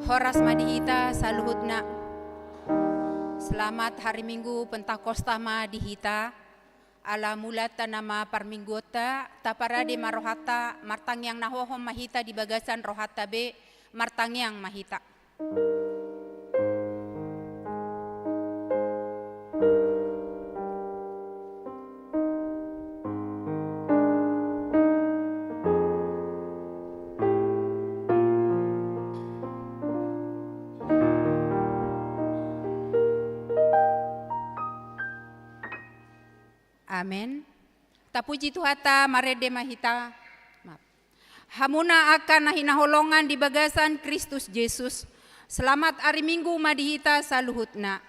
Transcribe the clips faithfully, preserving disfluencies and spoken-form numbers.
Horas ma di hita saluhutna. Selamat hari Minggu Pentakosta ma di hita. Ala mulaanta nama parmingguonta, taparade ma rohanta, martangiang na hohom ma hita di bagasan rohanta be, martangiang ma hita. Amen. Tapuji Tuhanta, marende ma hita. Maaf. Hamuna angka na hinaholongan di bagasan Kristus Jesus, selamat ari Minggu ma di hita saluhutna.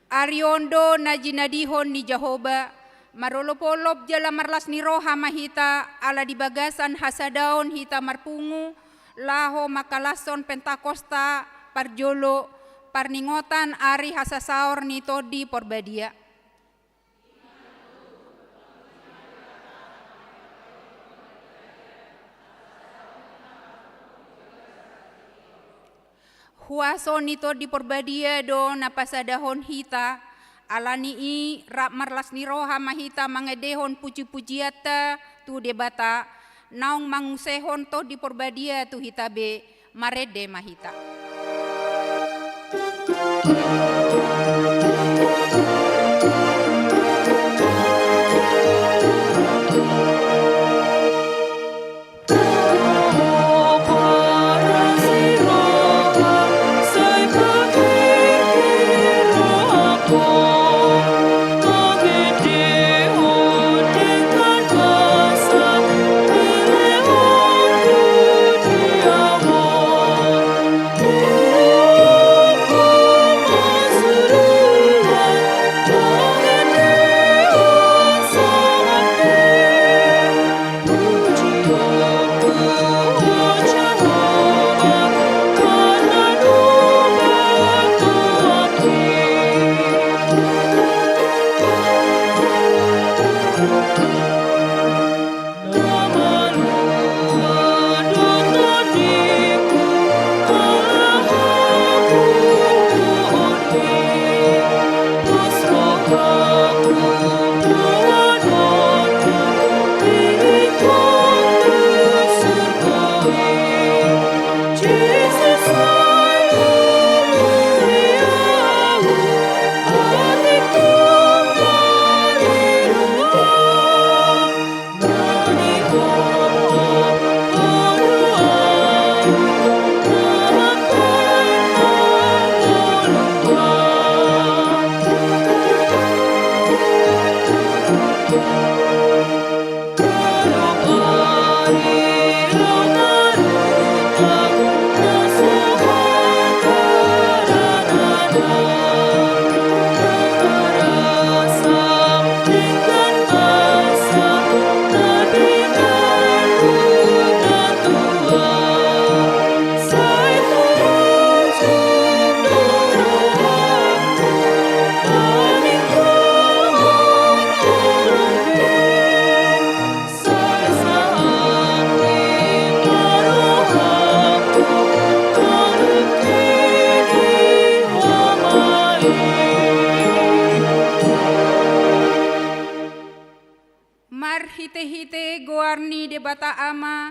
Ari on do na jinadihon ni Jahowa, marolopolop jala marlas ni roha ma hita, ala di bagasan hasadaon hita marpungu, laho mangkalashon Pentakosta parjolo, parningotan ari hasasaor ni Tondi Porbadia. Huaso ni Tondi Porbadia do na pasadahon hita, ala ni i rap marlas ni roha ma hita mangendehon pujipujianta tu Debata, naung mangusehon Tondi Porbadia tu hita be, marende ma hita. Marhitehite goar ni Debata Ama,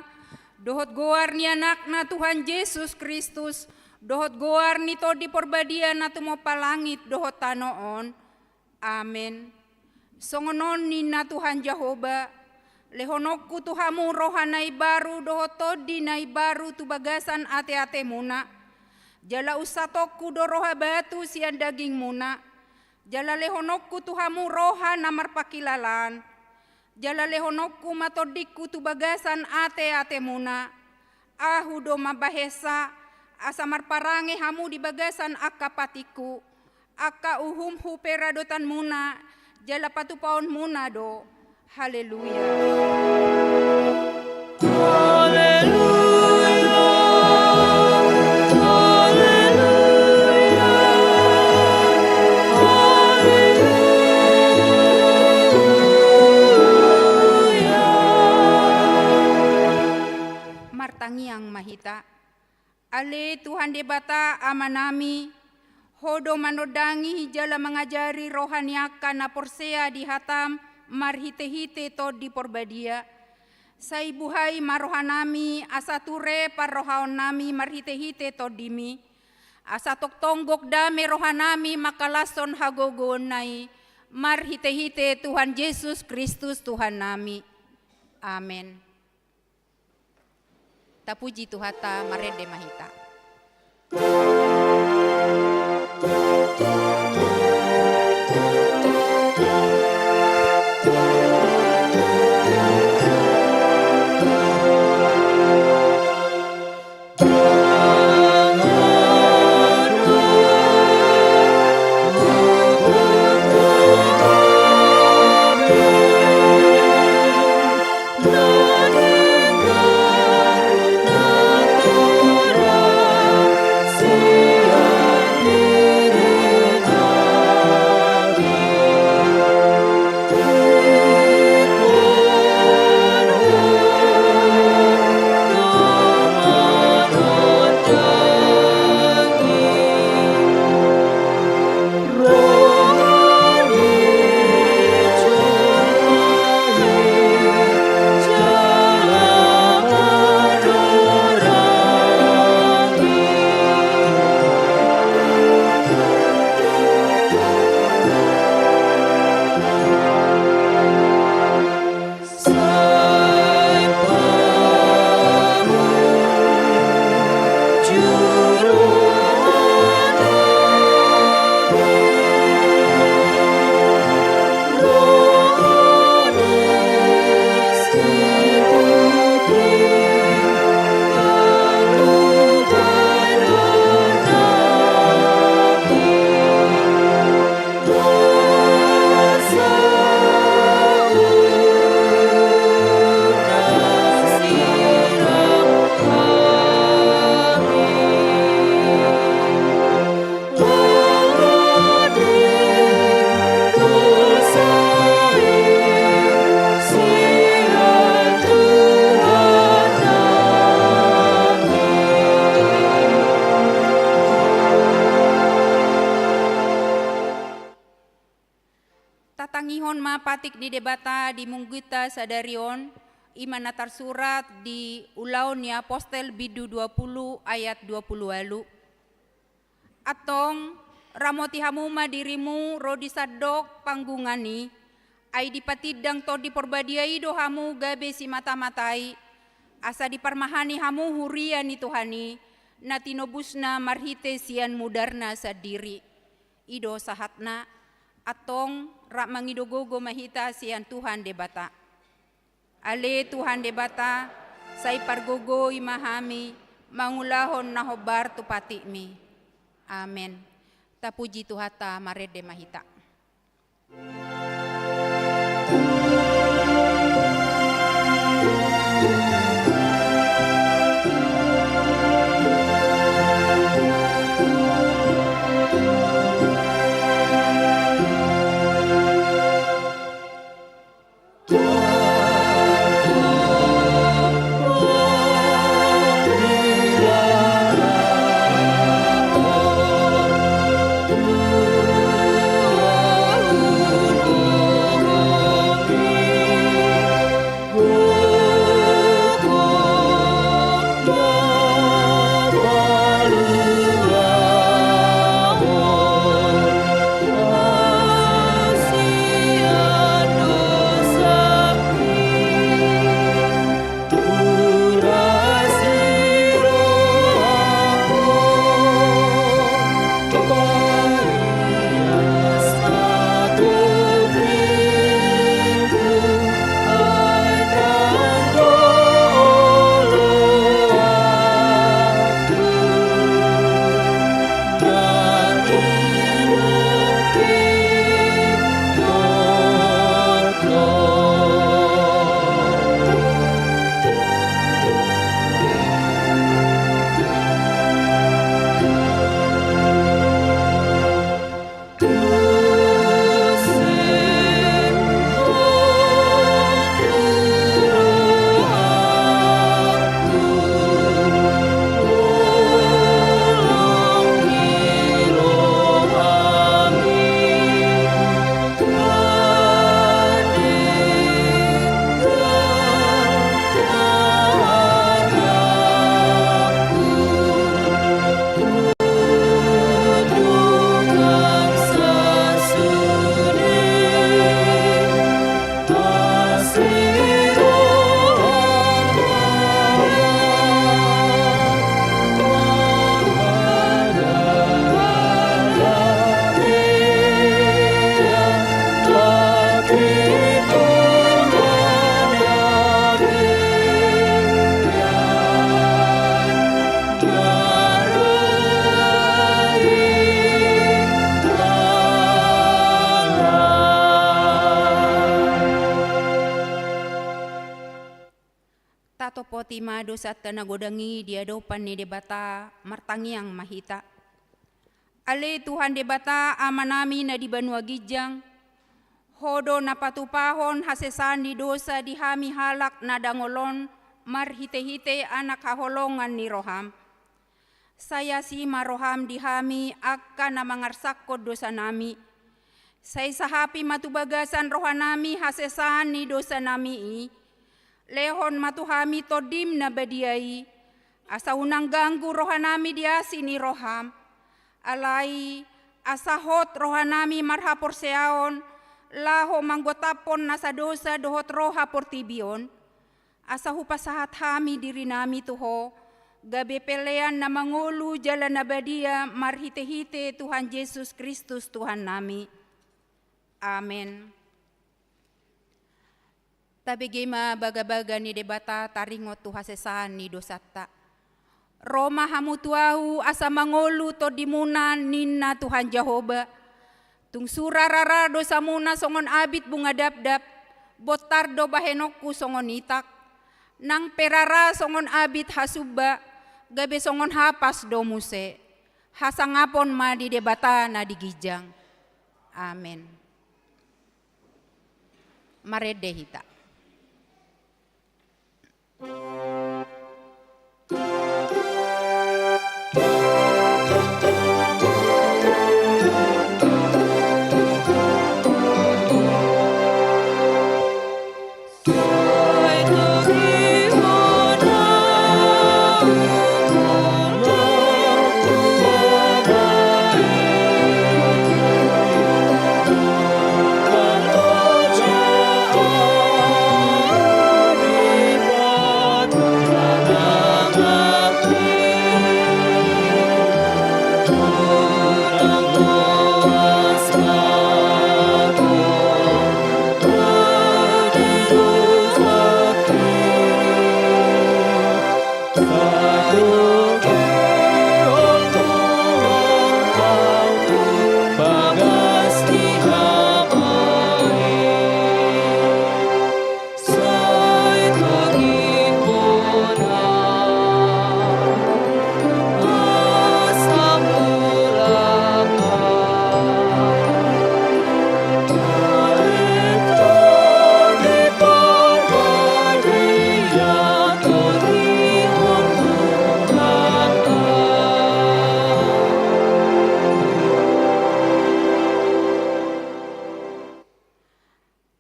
dohot goar ni Anakna Tuhan Jesus Kristus, dohot goar ni Tondi Porbadia na tumompa langit dohot tano on. Amen. Songon on ninna Tuhan Jahowa, lehononku tu hamu roha na imbaru dohot tondi na imbaru tu bagasan ateatemuna. Jala unsatongku do roha batu sian dagingmuna. Jala lehononku tu hamu roha na marpangkilalaan. Jala lehononku ma tondingku tu bagasan ateatemuna. Ahu do mambahensa, asa marparange hamu di bagasan angka patikku, angka uhumhu pe radotanmuna, jala patupaonmuna do. Haleluya. Haleluya. Haleluya. Haleluya. Martangiang ma hita. Ale Tuhan Debata Amanami, Ho do manondangi jala mangajari roha ni angka na porsea di hataM marhite-hite Tondi Porbadia. Sai buhai ma rohanami asa ture parrohaonnami marhite-hite TondiMi, asa tongtong gok dame rohanami mangkalashon hagogoonna i, marhite-hite Tuhan Jesus Kristus Tuhannami. Amen. Tapuji Tuhanta, marende ma hita. Tatangihon ma patik ni Debata di minggunta sadari on, i ma na tarsurat di Ulaon ni Apostel bindu dua pulu ayat dua pulu ualu. Antong, ramoti hamu ma dirimu ro di sandok panggungan i, ai dipatindang Tondi Porbadia i do hamu gabe simata-matai, asa diparmahani hamu huria ni Tuhan i, na tinobusna marhite sian mudarna sandiri. I do sahatna. Antong, rap mangido gogo ma hita sian Tuhan Debata. Ale Tuhan Debata, sai pargogoi ma hami mangulahon na hombar tu patikMi. Amen. Tapuji Tuhanta, marende ma hita. dosanta na godang i di adopan ni Debata, martangiang ma hita. Ale Tuhan Debata, Amanami na di banua ginjang, Ho do na patupahon hasesaan ni dosa di hami halak na dangol on marhitehite Anak haholongan ni roham. Sai asi ma roham di hami angka na mangarsakkon dosanami. Sai sahapi ma tu bagasan rohanami hasesaan ni dosanami i. Lehon ma tu hami Tondim na badia i, asa unang ganggu rohanami di asi ni roham. Alai asa hot rohanami marhaporseaon, laho manggotaphon nasa dosa dohot roha portibi on. Asa hupasahat hami dirinami tu Ho, gabe pelean na mangolu jala na badia marhitehite Tuhan Jesus Kristus Tuhannami. Amen. Tabege ma bagabaga ni Debata taringot tu hasesaan ni dosanta. Ro ma hamu tu Ahu asa mangolu tondimuna, ninna Tuhan Jahowa. Tung sura rara dosamuna songon abit bunga dapdap, bontar do bahenonku songon itak. Nang pe rara songon abit hasumba, gabe songon hapas do muse. Hasangapon ma di Debata na di ginjang. Amen. Marende hita.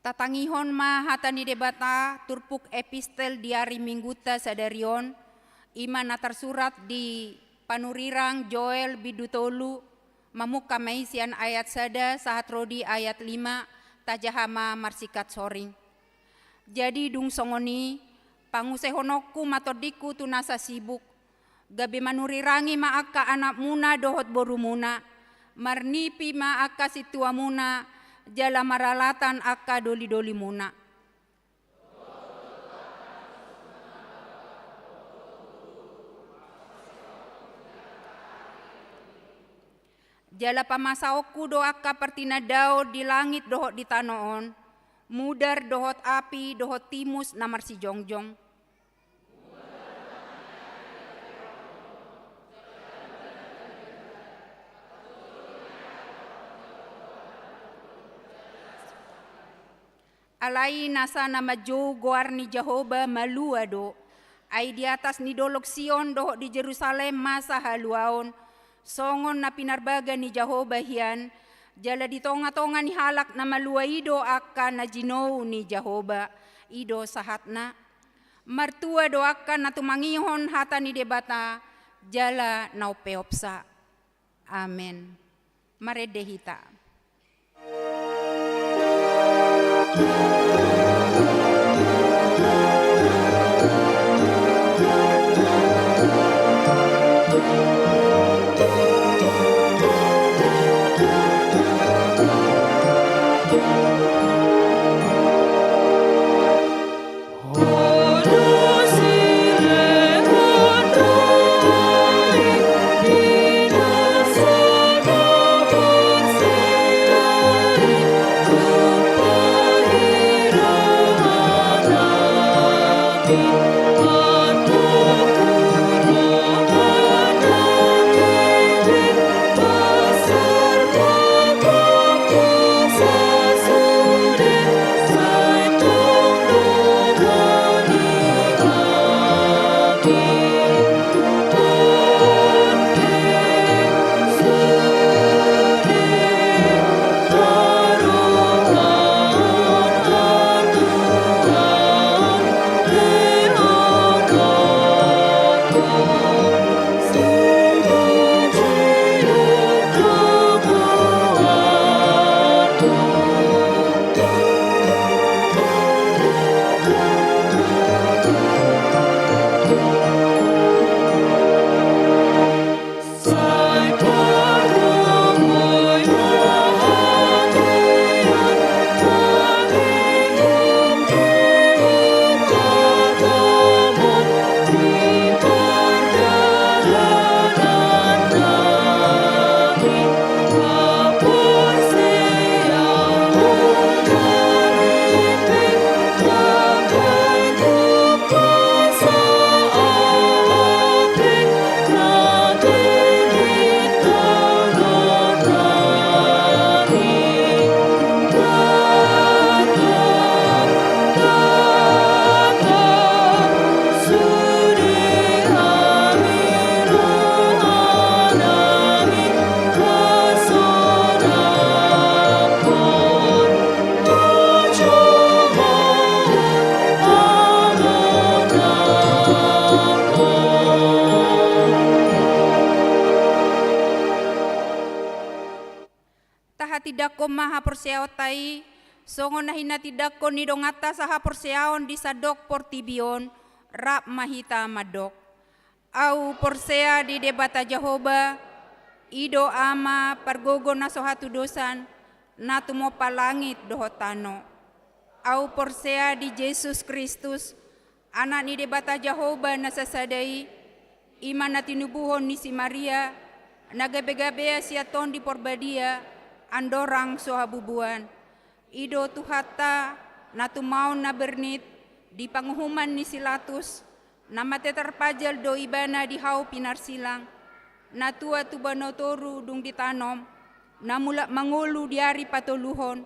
Tatangihon ma hata ni Debata, turpuk epistel di ari Minggunta sadari on, i ma na tarsurat di panurirang Joel bindu tolu, mamungka ma i sian ayat sada sahat ro di ayat lima, tajaha ma marsingkat soring. Jadi dung songon i, pangusehononku ma tondingku tu nasa sibuk, gabe manurirangi ma angka anakmuna dohot borumuna, marnipi ma angka sintuamuna, jala maralatan angka dolidolimuna. Jala pamasaonku do angka partinandaon di langit dohot di tano on, mudar dohot api dohot timus na marsijongjong. Alai nasa na manjou goar ni Jahowa malua do, ai di atas ni dolok Sion dohot di Jerusalem masa haluaon, songon na pinarbaga ni Jahowa hian, jala di tongatonga ni halak na malua i do angka na jinou ni Jahowa, i do sahatna. Martua do angka na tumangihon hata ni Debata, jala na umpeopsa. Amen. Marende hita. Tindangkon ma haporseaonta i, songon na hinatindangkon ni donganta sahaporseaon di sandok portibi on, rap ma hita mandok. Ahu porsea di Debata Jahowa, i do Ama pargogo na so hatudosan, na tumompa langit dohot tano. Ahu porsea di Jesus Kristus, Anak ni Debata Jahowa na sasada i, i ma na tinubuhon ni si Maria, na gabe-gabean sian Tondi Porbadia, andorang so habubuan. I do Tuhanta, na tumaon na bernit, di panguhuman ni si Latus, na mate tarpajal do ibana di hau pinarsilang, na tua tu banua toru dung ditanom, na mulak mangolu di ari patoluhon,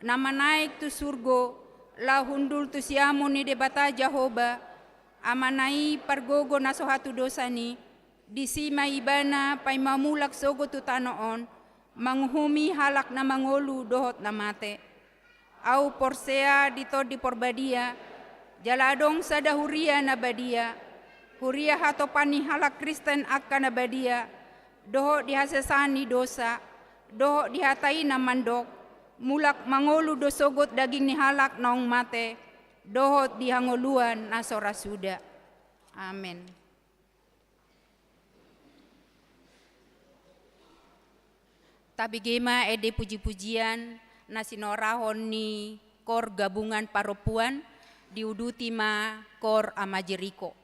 na manaek tu surgo, laho hundul tu siamun ni Debata Jahowa, Amana i pargogo na so hatudosan i, disi ma ibana paima mulak sogot tu tano on, manguhumi halak na mangolu dohot na mate. Ahu porsea di Tondi Porbadia, jala adong sada huria na badia, huria hatopan ni halak Kristen angka na badia, dohot di hasesaan ni dosa, dohot di hata i na mandok, mulak mangolu do sogot daging ni halak naung mate, dohot di hangoluan na so ra suda. Amen. Tabege ma ende puji-pujian na sinorahon ni kor gabungan parompuan, diuduti ma kor Ama Jeriko.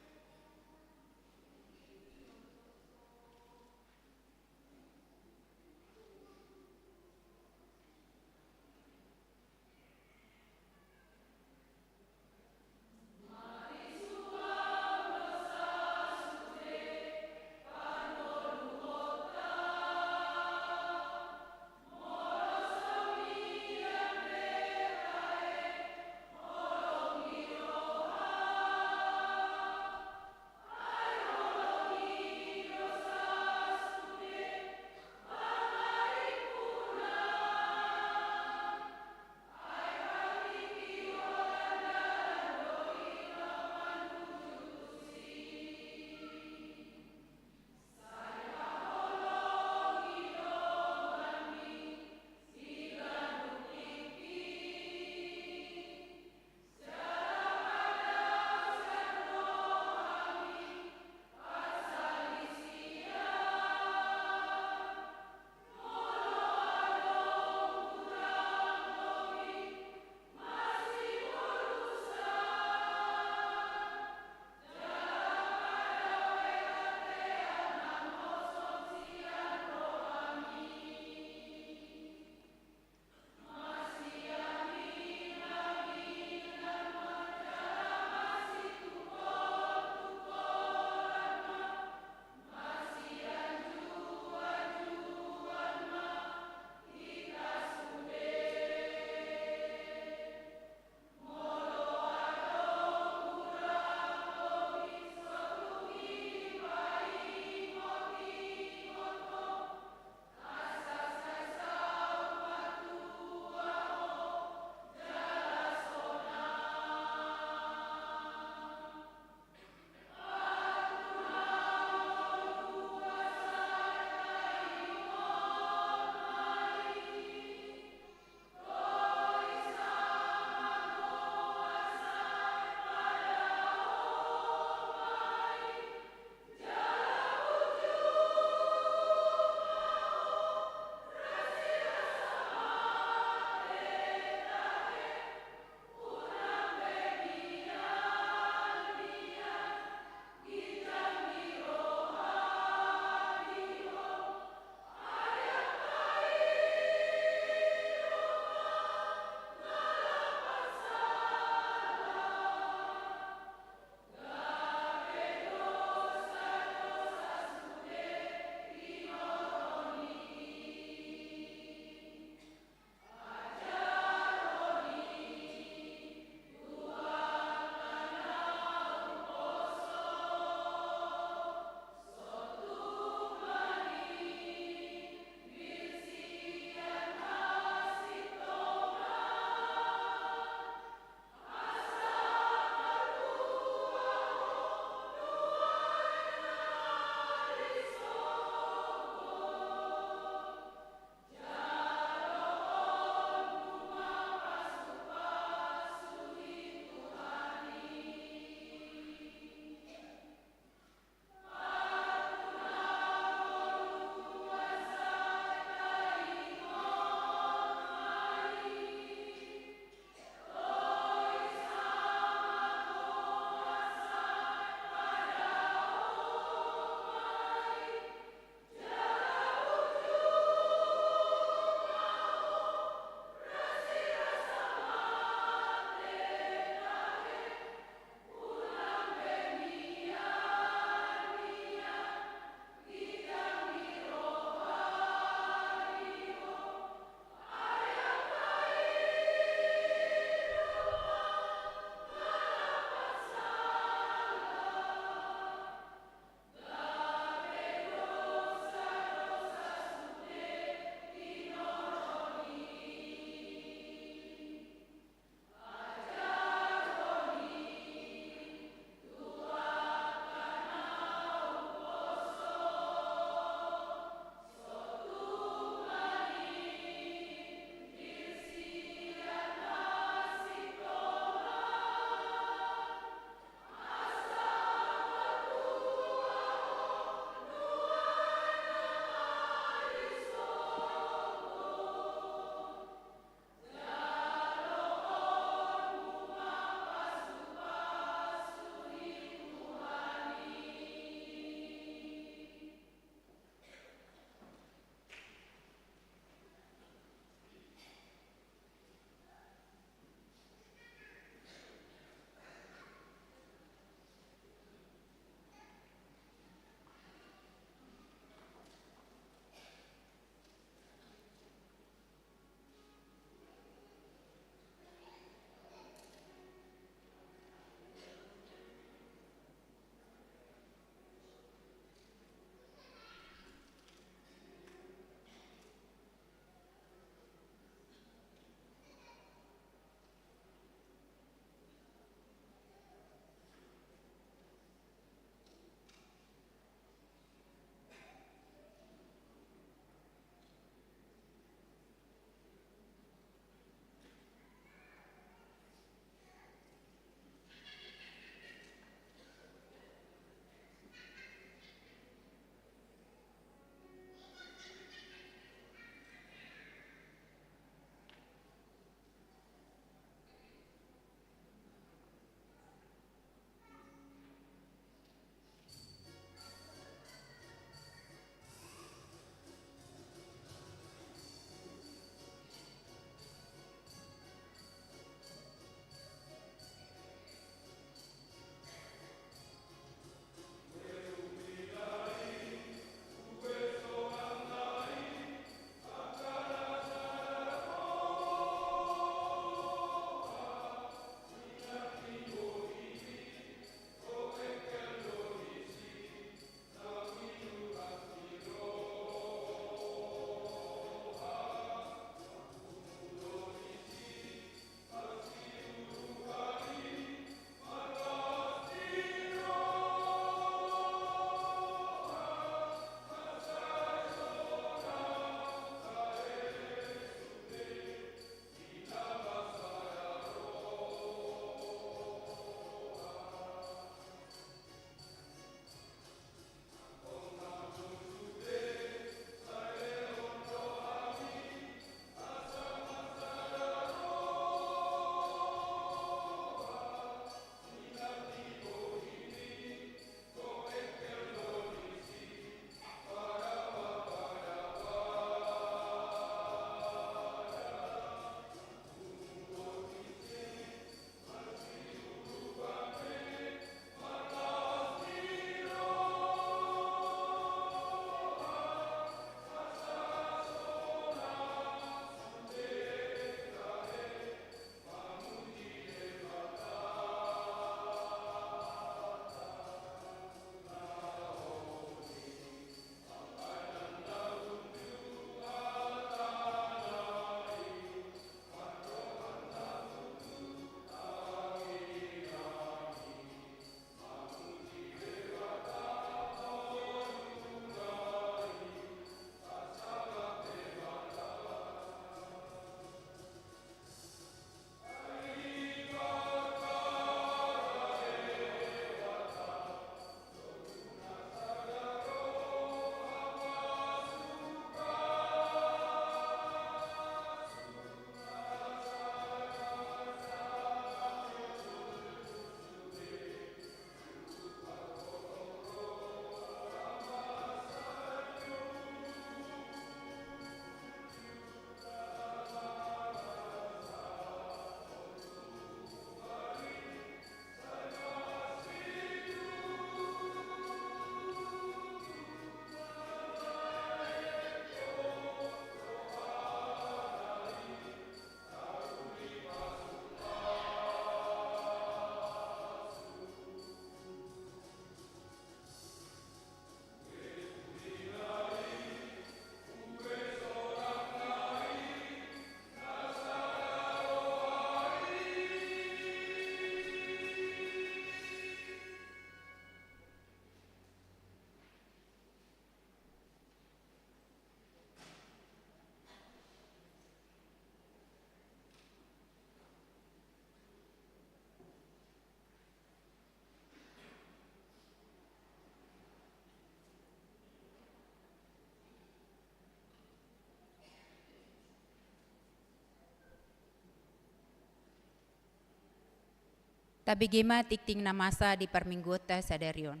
Tabege ma tingting na masa di parmingguonta sadari on.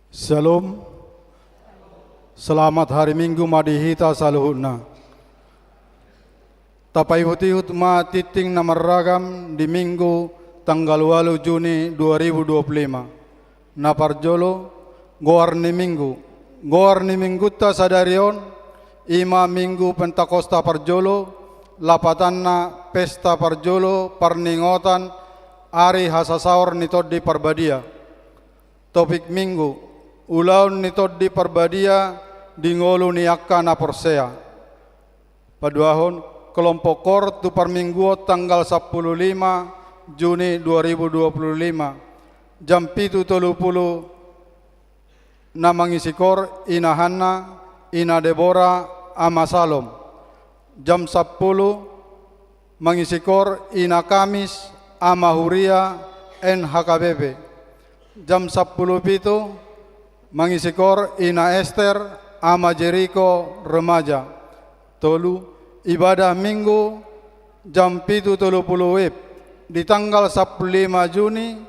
Syalom. Selamat hari Minggu ma di hita saluhutna. Tapaihut-ihut ma tingting na marragam di Minggu tanggal ualu Juni dua ribu dua puluh lima. Na parjolo, goar ni Minggu. Goar ni Minggunta sadari on, i ma Minggu Pentakosta parjolo, lapatanna pesta parjolo parningotan ari hasasaor ni Tondi Parbadia. Topik Minggu, ulaon ni Tondi Parbadia di ngolu ni angka na porsea. Paduahon, kelompok koor tu parmingguon tanggal sampulu lima Juni dua ribu dua puluh lima, jam pitu tolu pulu, na mangisi koor Ina Hanna, Ina Debora, Ama Salom. Jam sampulu, mangisi koor Ina Kamis, Ama Huria, N H K B P. Jam sampulu pitu, mangisi koor Ina Ester, Ama Jeriko, Remaja. Tolu, ibadah Minggu, jam pitu tolu pulu WIB, di tanggal sampulu lima Juni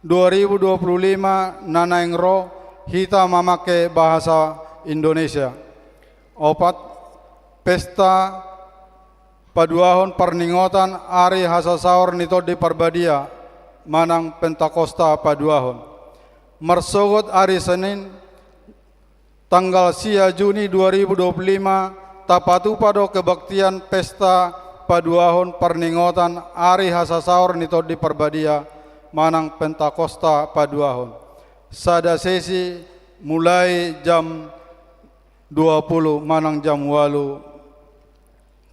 dua ribu dua puluh lima, na naeng ro, hita mamake bahasa Indonesia. Opat, pesta paduahon parningotan ari hasasaor ni Tondi Parbadia manang Pentakosta paduahon. Marsogot ari Senin, tanggal sia Juni dua ribu dua puluh lima, tapatupa do kebaktian pesta paduahon parningotan ari hasasaor ni Tondi Parbadia manang Pentakosta paduahon. Sada sesi, mulai jam dua pulu manang jam ualu.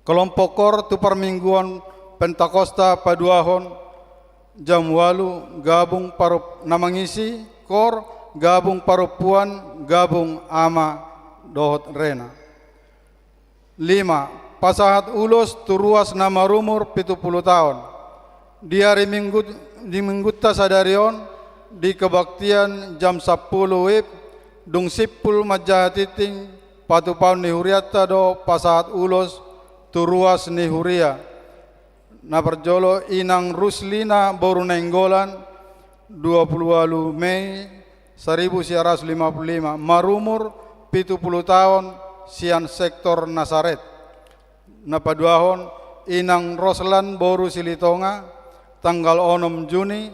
Kelompok koor tu parmingguon Pentakosta paduahon, jam ualu, gabung parup-, na mangisi koor, gabung parompuan, gabung ama dohot rena. Lima, pasahat ulos tu ruas na marumur pitu pulu taon. Di ari Minggu, di Minggunta sadari on, di kebaktian jam sampulu WIB, dung simpul manjaha tingting, patupaon ni hurianta do pasahat ulos tu ruas ni huria. Na parjolo, Inang Ruslina boru Nainggolan, dua pulu ualu Mei saribu sia ratus lima pulu lima, marumur pitu pulu taon, sian sektor Nasaret. Na paduahon, Inang Roslan boru Silitonga, tanggal onom Juni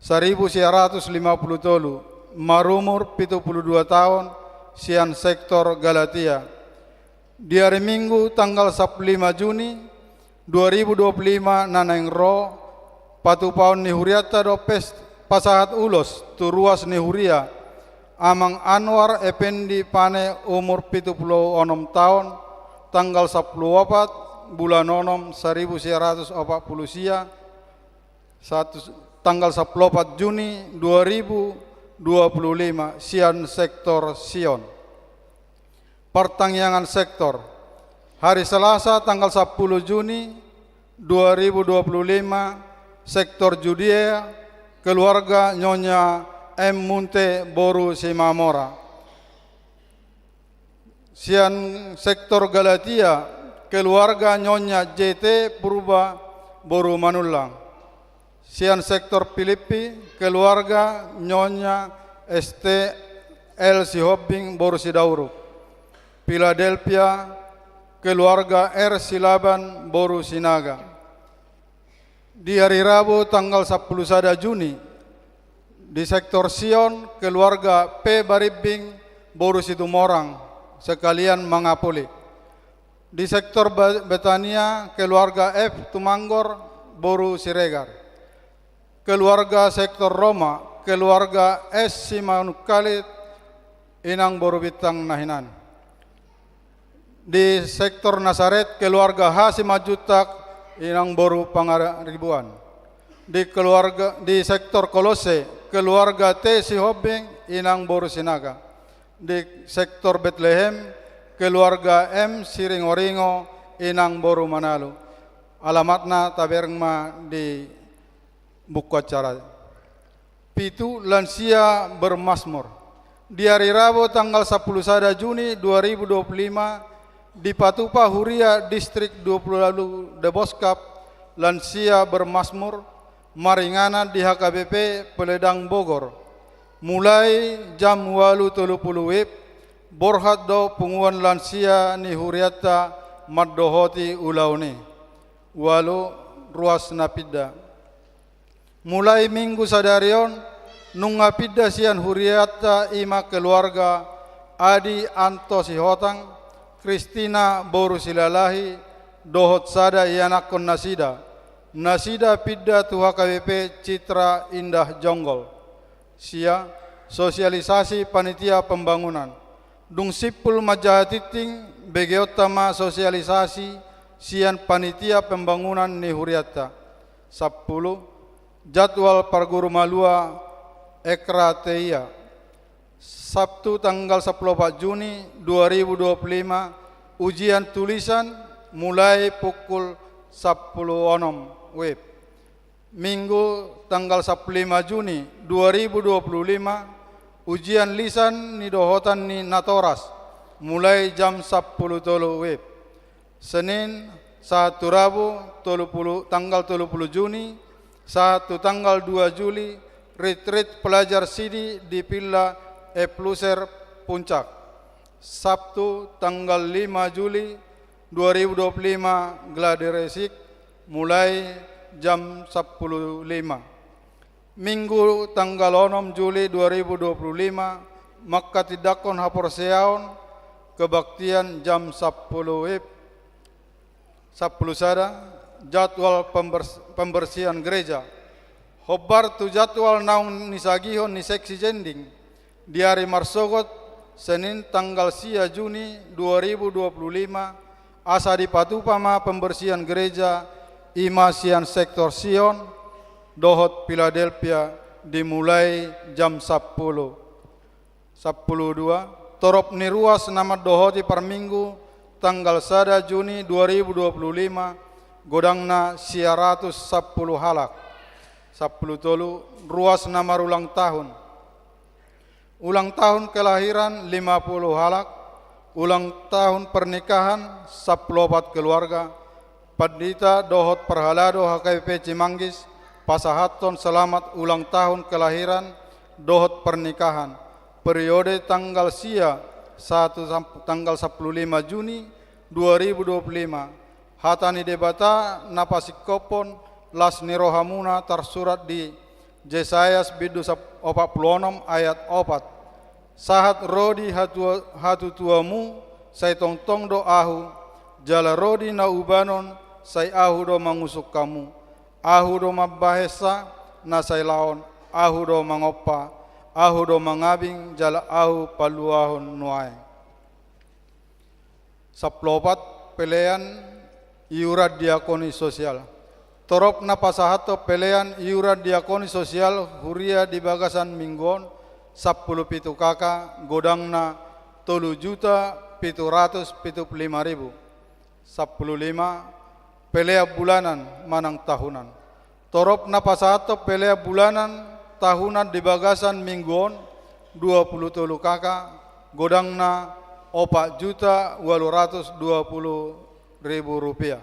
saribu sia ratus lima pulu tolu, marumur pitu pulu dua taon, sian sektor Galatia. Di ari Minggu tanggal sampulu lima Juni dua ribu dua puluh lima, na naeng ro, patupaon ni hurianta do pes-, pasahat ulos tu ruas ni huria, Amang Anwar Ependi Pane, umur pitu pulu onom taon, tanggal sampulu opat bulan onom saribu sia ratus opat pulu sia, satu, tanggal sampulu opat Juni dua ribu dua puluh lima, sian sektor Sion. Partangiangan sektor. Hari Selasa tanggal sampulu Juni dua ribu dua puluh lima, sektor Judea, keluarga Nyonya M Munte boru Simamora. Sian sektor Galatia, keluarga Nyonya J T Purba boru Manullang. Sian sektor Pilippi, keluarga Nyonya S T L Sihombing boru Sidauruk. Philadelphia, keluarga R Silaban boru Sinaga. Di ari Rabu tanggal sampulu sada Juni, di sektor Sion, keluarga P Barimbing boru Situmorang, sekalian mangapuli. Di sektor Be-, Betania, keluarga F Tumanggor boru Siregar. Keluarga sektor Roma, keluarga S Simanungkalit, inang boru Bintang na hinan. Di sektor Nasaret, keluarga H Simanjuntak, inang boru Pangaribuan. Di keluarga, di sektor Kolosse, keluarga T Sihombing, inang boru Sinaga. Di sektor Betlehem, keluarga M Siringoringo, inang boru Manalu. Alamatna tabereng ma di buku acara. Pitu, lansia bermazmur. Di ari Rabu tanggal sampulu sada Juni dua ribu dua puluh lima, dipatupa huria distrik dua puluh walu Deboskap lansia bermazmur maringanan di H K B P Peledang Bogor. Mulai jam walu tolu pulu WIB, borhat do punguan lansia ni hurianta mandohoti ulaon i. Ualu, ruas na pinda. Mulai minggu sadari on, nunga pinda sian hurianta i ma keluarga Adi Anto Sihotang, Kristina boru Silalahi, dohot sada ianakhon nasida. Nasida pinda tu H K B P Citra Indah Jonggol. Sia, sosialisasi panitia pembangunan. Dung simpul manjaha tingting, begeonta ma sosialisasi sian panitia pembangunan ni hurianta. Sampulu, jadwal parguru malua Ekra Teia. Sabtu tanggal sampulu opat Juni dua ribu dua puluh lima, ujian tulisan mulai pukul sampulu onom WIB. Minggu tanggal sampulu lima Juni dua ribu dua puluh lima, ujian lisan nidohotan ni natoras mulai jam sampulu tolu WIB. Senin sahat tu Rabu tolu pulu, tanggal tolu pulu Juni sahat tu tanggal dua Juli, retreat pelajar sidi di Villa Eplusher Puncak. Sabtu tanggal lima Juli dua ribu dua puluh lima, gladi resik mulai jam sampulu lima. Minggu tanggal onom Juli dua ribu dua puluh lima, manghatindanghon haporseaon, kebaktian jam sampulu WIB. Sampulu sada, jadwal pembers-, pembersihan gereja. Hombar tu jadwal naung nisagihon ni seksi jending, di ari marsogot, Senin tanggal sia Juni dua ribu dua puluh lima, asa dipatupa ma pembersihan gereja, i ma sian sektor Sion dohot Philadelphia, dimulai jam sampulu. Sampulu dua, torop ni ruas na mandohoti parminggu tanggal sada Juni dua ribu dua puluh lima, godangna sia ratus sampulu halak. Sampulu tolu, ruas na marulang tahun. Ulang tahun kelahiran lima pulu halak, ulang tahun pernikahan sampulu opat keluarga, pandita dohot parhalado H K B P Cimanggis pasahathon selamat ulang tahun kelahiran dohot pernikahan, periode tanggal sia sahat tu sam-, tanggal sampulu lima Juni dua ribu dua puluh lima. Hata ni Debata na pasingkophon las ni rohamuna tarsurat di Jesayas bindu sap-, opat pulu onom ayat opat. Sahat ro di hatua-, hatutuamu, sai tongtong do Ahu, jala ro di na ubanon, sai Ahu do mangusung hamu. Ahu do mambahensa na sai laon, Ahu do mangompa, Ahu do mangabing, jala Ahu paluahon nuaeng. Sampulu opat, pelean iuran diakoni sosial. Torop na pasahathon pelean iuran diakoni sosial huria di bagasan minggu on, sampulu pitu K K, godangna tolu juta pitu ratus pitu pulu lima ribu. Sampulu lima, pelean bulanan manang tahunan. Torop na pasahathon pelean bulanan tahunan di bagasan minggu on, dua pulu tolu K K, godangna opat juta ualu ratus dua pulu ribu rupiah.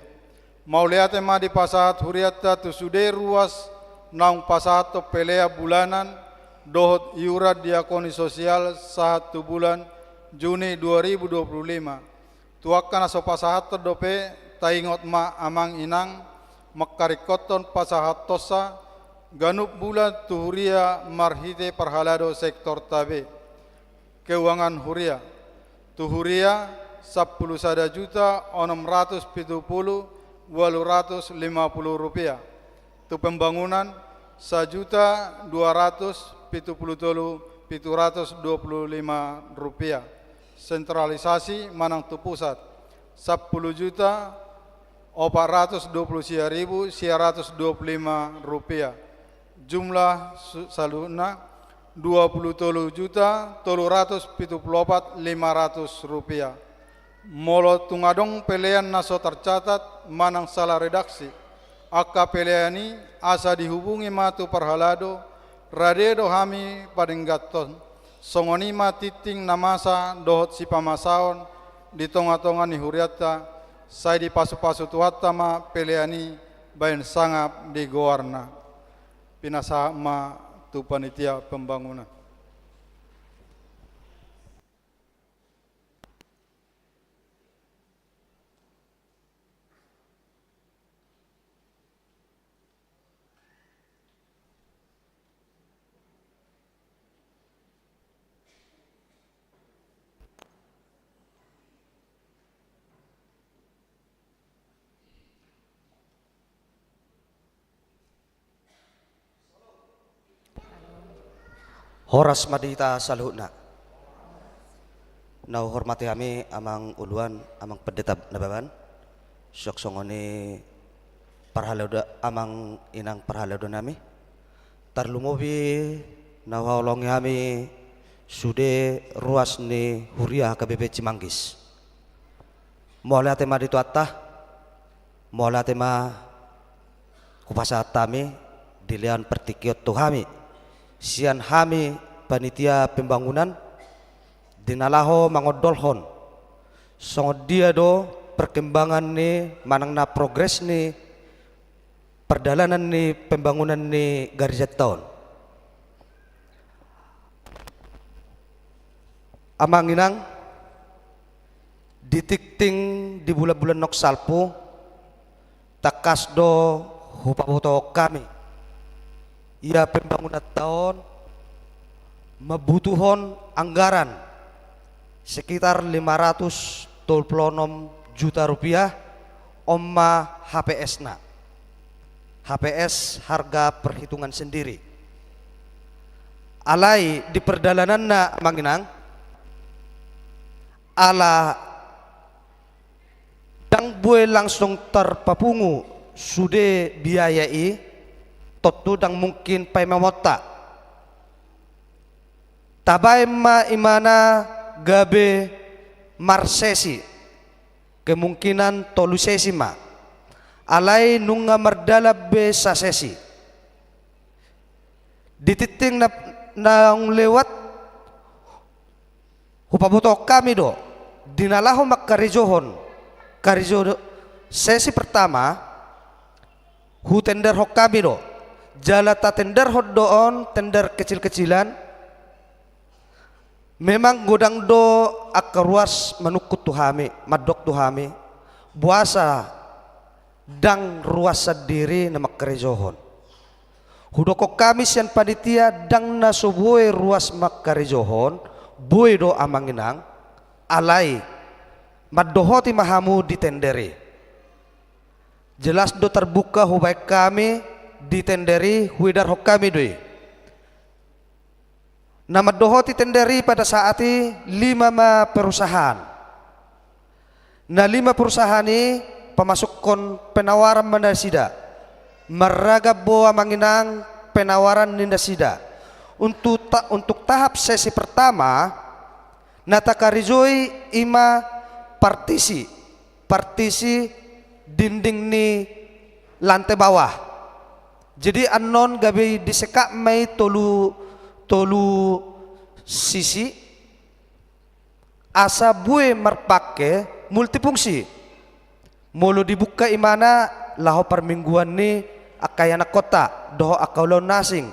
Mauliate ma dipasahat hurianta tu sude ruas naung pasahathon pelean bulanan dohot iuran diakoni sosial sahat tu bulan Juni dua ribu dua puluh lima. Tu angka na so pasahathon dope, taingot ma amang inang, mangkaringkothon pasahathonsa ganup bulan tu huria marhite parhalado sektorta be. Keuangan huria. Tu huria, sampulu sada juta onom ratus pitu pulu ualu ratus lima pulu rupiah. Tu pembangunan, sajuta dua ratus pitu pulu tolu pitu ratus dua pulu lima rupiah. Sentralisasi manang tu pusat, sampulu juta opat ratus dua pulu sia ribu sia ratus dua pulu lima rupiah. Jumlah su-, saluhutna, dua pulu tolu juta tolu ratus pitu pulu opat lima ratus rupiah. Molo tung adong pelean na so tercatat manang salah redaksi angka pelean i, asa dihubungi ma tu parhalado Rade do hami padengganhon, songon i ma tingting na masa dohot sipamasaon di tonga-tonga ni hurianta, sai dipasupasu Tuhanta ma pelean i bahen sangap di goarna. Pinasahat ma tu panitia pembangunan. Horas ma di hita saluhutna. Na huhormati hami Amang Uluan, Amang Pendeta Nababan, suang songon i parhalado-, amang inang parhalado nami. Tarlumobi na huhaholongi hami sude ruas ni huria H K B P Cimanggis. Mauliate ma di Tuhanta, mauliate ma hupasahat hami dilehon partingkian tu hami sian hami panitia pembangunan di na laho mangondolhon songon dia do perkembangan ni manang na progres ni pardalanan ni pembangunan ni garejanta on. Amang inang, di tingting di bulan-bulan naung salpu, tangkas do hupabotohon hami, ia pembangunanta on mambutuhon anggaran sekitar lima ratus tolu puluh enam juta rupiah, on ma H P S-na. H P S harga perhitungan sendiri. Alai di perdalananna, Amang Inang, ala ndang boi langsung tarpapungu sude biaya i, tontu ndang mungkin paima-imaonta. Tabaen ma imana gabe marsesi, kemungkinan tolu sesi ma, alai nunga mardalan be sasesi. Di tingting na, naung lewat, hupabotohon hami do, di na laho mangkarejohon karejo sesi pertama, hutenderhon hami do, jala tatenderhon do on tender kecil-kecilan. Memang godang do angka ruas manungkun tu hami, mandok tu hami, boasa ndang ruas sandiri na mangkarejohon. Hudokhon hami sian panitia, ndang na so boi ruas mangkarejohon, boi do Amang Inang, alai mandohoti ma hamu di tender i. Jelas do tarbuka hubaen hami di tender i, huedarhon hami do i. Na mandohoti tender i pada saat i lima ma perusahaan. Na lima perusahaan i pamasukhon penawaran ma nasida. Marragam do Amang Inang penawaran ni nasida. Untuk ta-, untuk tahap sesi pertama, na takarejoi i ma partisi, partisi dinding ni lantai bawah. Jadi annon gabe disekap ma i tolu, tolu sisi, asa bue marpangke multifungsi. Molo dibuka imana laho parmingguan ni angka ianakhonta dohot angka ulaon na asing.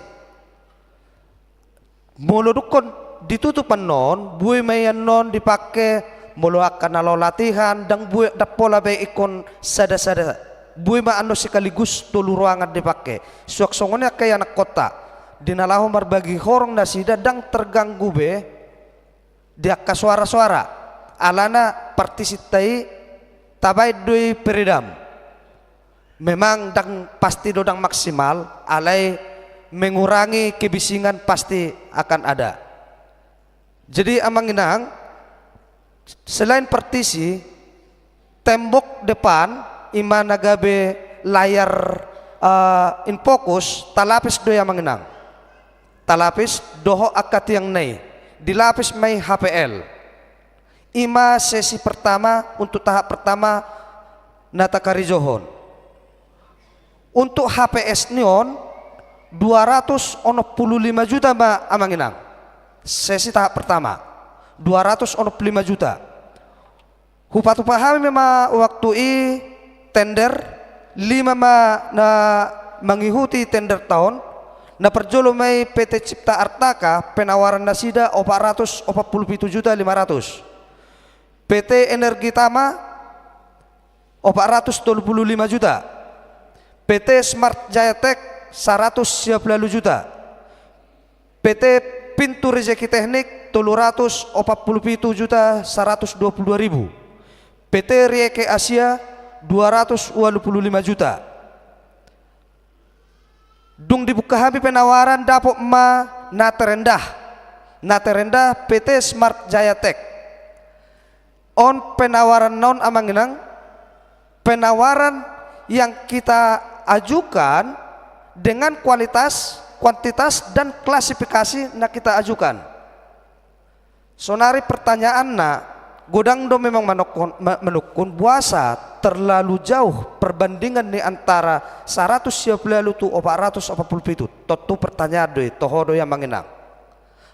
Molo dungkon ditutup annon, bue ma i annon dipangke molo angka na laho latihan, ndang bue, ndang pola be ingkon sada-sada. Bue ma annon sekaligus tolu ruangan dipangke. Suang songon i angka ianakhonta, di na laho marbagi horong nasida ndang terganggu be di angka soara-soara. Alana partisinta i tabaen do i peredam. Memang ndang pasti do, ndang maksimal, alai mengurangi kebisingan pasti akan ada. Jadi Amang Inang, selain partisi, tembok depan, imana gabe layar, eh, in fokus, talapis do i Amang Inang. Talapis dohot angka tiang na i, dilapis ma i H P L. I ma sesi pertama, untuk tahap pertama na takarejohon. Untuk H P S ni on, Dua ratus onom pulu lima juta ma, Amang Inang. Sesi tahap pertama, dua ratus onom pulu lima juta. Hupatupa hami ma waktu i tender, lima ma na mangihuti tender ta on. Na parjolo ma i P T Cipta Artaka, penawaran nasida opat ratus opat pulu pitu juta lima ratus. P T Energi Tama, opat ratus tolu pulu lima juta. P T Smart Jaya Tech, saratus sia pulu ualu juta. P T Pintu Rezeki Teknik, tolu ratus opat pulu pitu juta saratus dua pulu dua ribu. P T Rieke Asia, dua ratus ualu pulu lima juta. Dung dibuka hami penawaran, dapot ma na terendah. Na terendah P T Smart Jaya Tech. On penawaran na on, Amang Inang, penawaran yang kita ajukan dengan kualitas, kuantitas, dan klasifikasi na kita ajukan. Sonari pertanyaanna, godang do memang manungkun, ma-, manungkun, boasa terlalu jauh perbandingan ni antara saratus sia pulu ualu tu opat ratus opat pulu pitu? Tontu pertanyaan do i, toho do i, Amang Inang.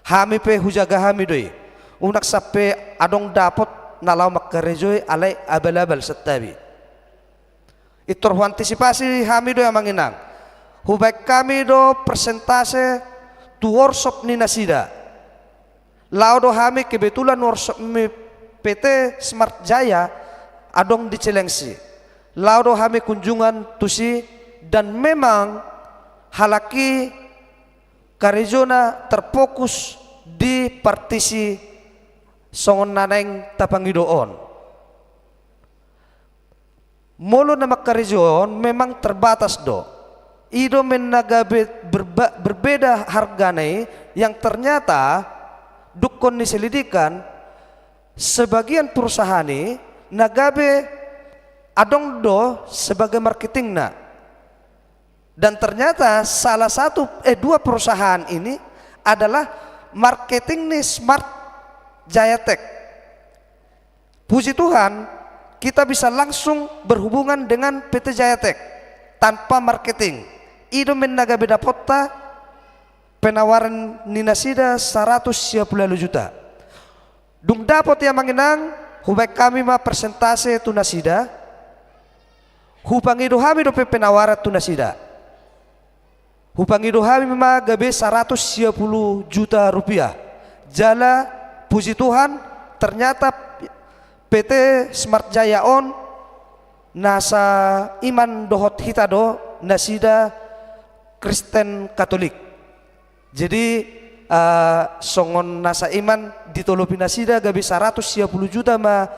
Hami pe hujaga hami do i. Unang sampe adong dapot na laho mangkarejoi alai abal-abal santabi. Pintor huantisipasi hami do i, Amang Inang. Hubaen hami do persentase tu workshop ni nasida. Laho do hami, kebetulan workshop ni P T Smart Jaya adong di Cilengsi. Laho do hami kunjungan tusi, dan memang halak i karejona terfokus di partisi songon na naeng tapangido on. Molo na mangkarejo on memang terbatas do. I do umbahen na gabe berba-, berbeda hargana i, yang ternyata dungkon ni selidikan, sebagian perusahaan i na gabe adong do sebagai marketingna. Dan ternyata salah satu, eh, dua perusahaan ini adalah marketing ni Smart Jaya Tech. Puji Tuhan, kita bisa langsung berhubungan dengan P T Jaya Tech tanpa marketing. I do umbahen na gabe dapotta penawaran ni nasida saratus sia pulu ualu juta. Dung dapot i, Amang Inang, hubaen hami ma persentase tu nasida. Hupangido hami dope penawaran tu nasida. Hupangido hami ma gabe saratus sia pulu juta rupiah. Jala puji Tuhan, ternyata P T Smart Jaya on na saiman dohot hita do, nasida Kristen Katolik. Jadi, eh, songon na saiman, ditolopi nasida gabe saratus sia pulu juta ma,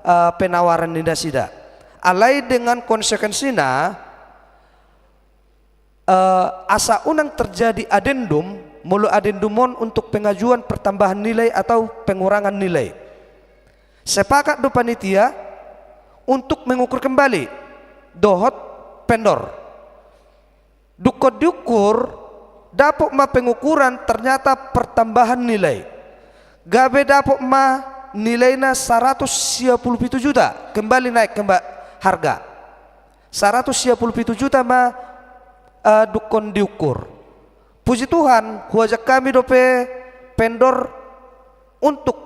eh, penawaran ni nasida. Alai dengan konsekuensina, eh, asa unang terjadi adendum, molo adendum on untuk pengajuan pertambahan nilai atau pengurangan nilai. Sepakat do panitia untuk mengukur kembali dohot vendor. Dungkon diukur, dapot ma pengukuran, ternyata pertambahan nilai. Gabe dapot ma nilaina saratus sia pulu pitu juta, kembali naik kemba-, harga. Saratus sia pulu pitu juta ma, eh, dungkon diukur. Puji Tuhan, huajak hami dope vendor untuk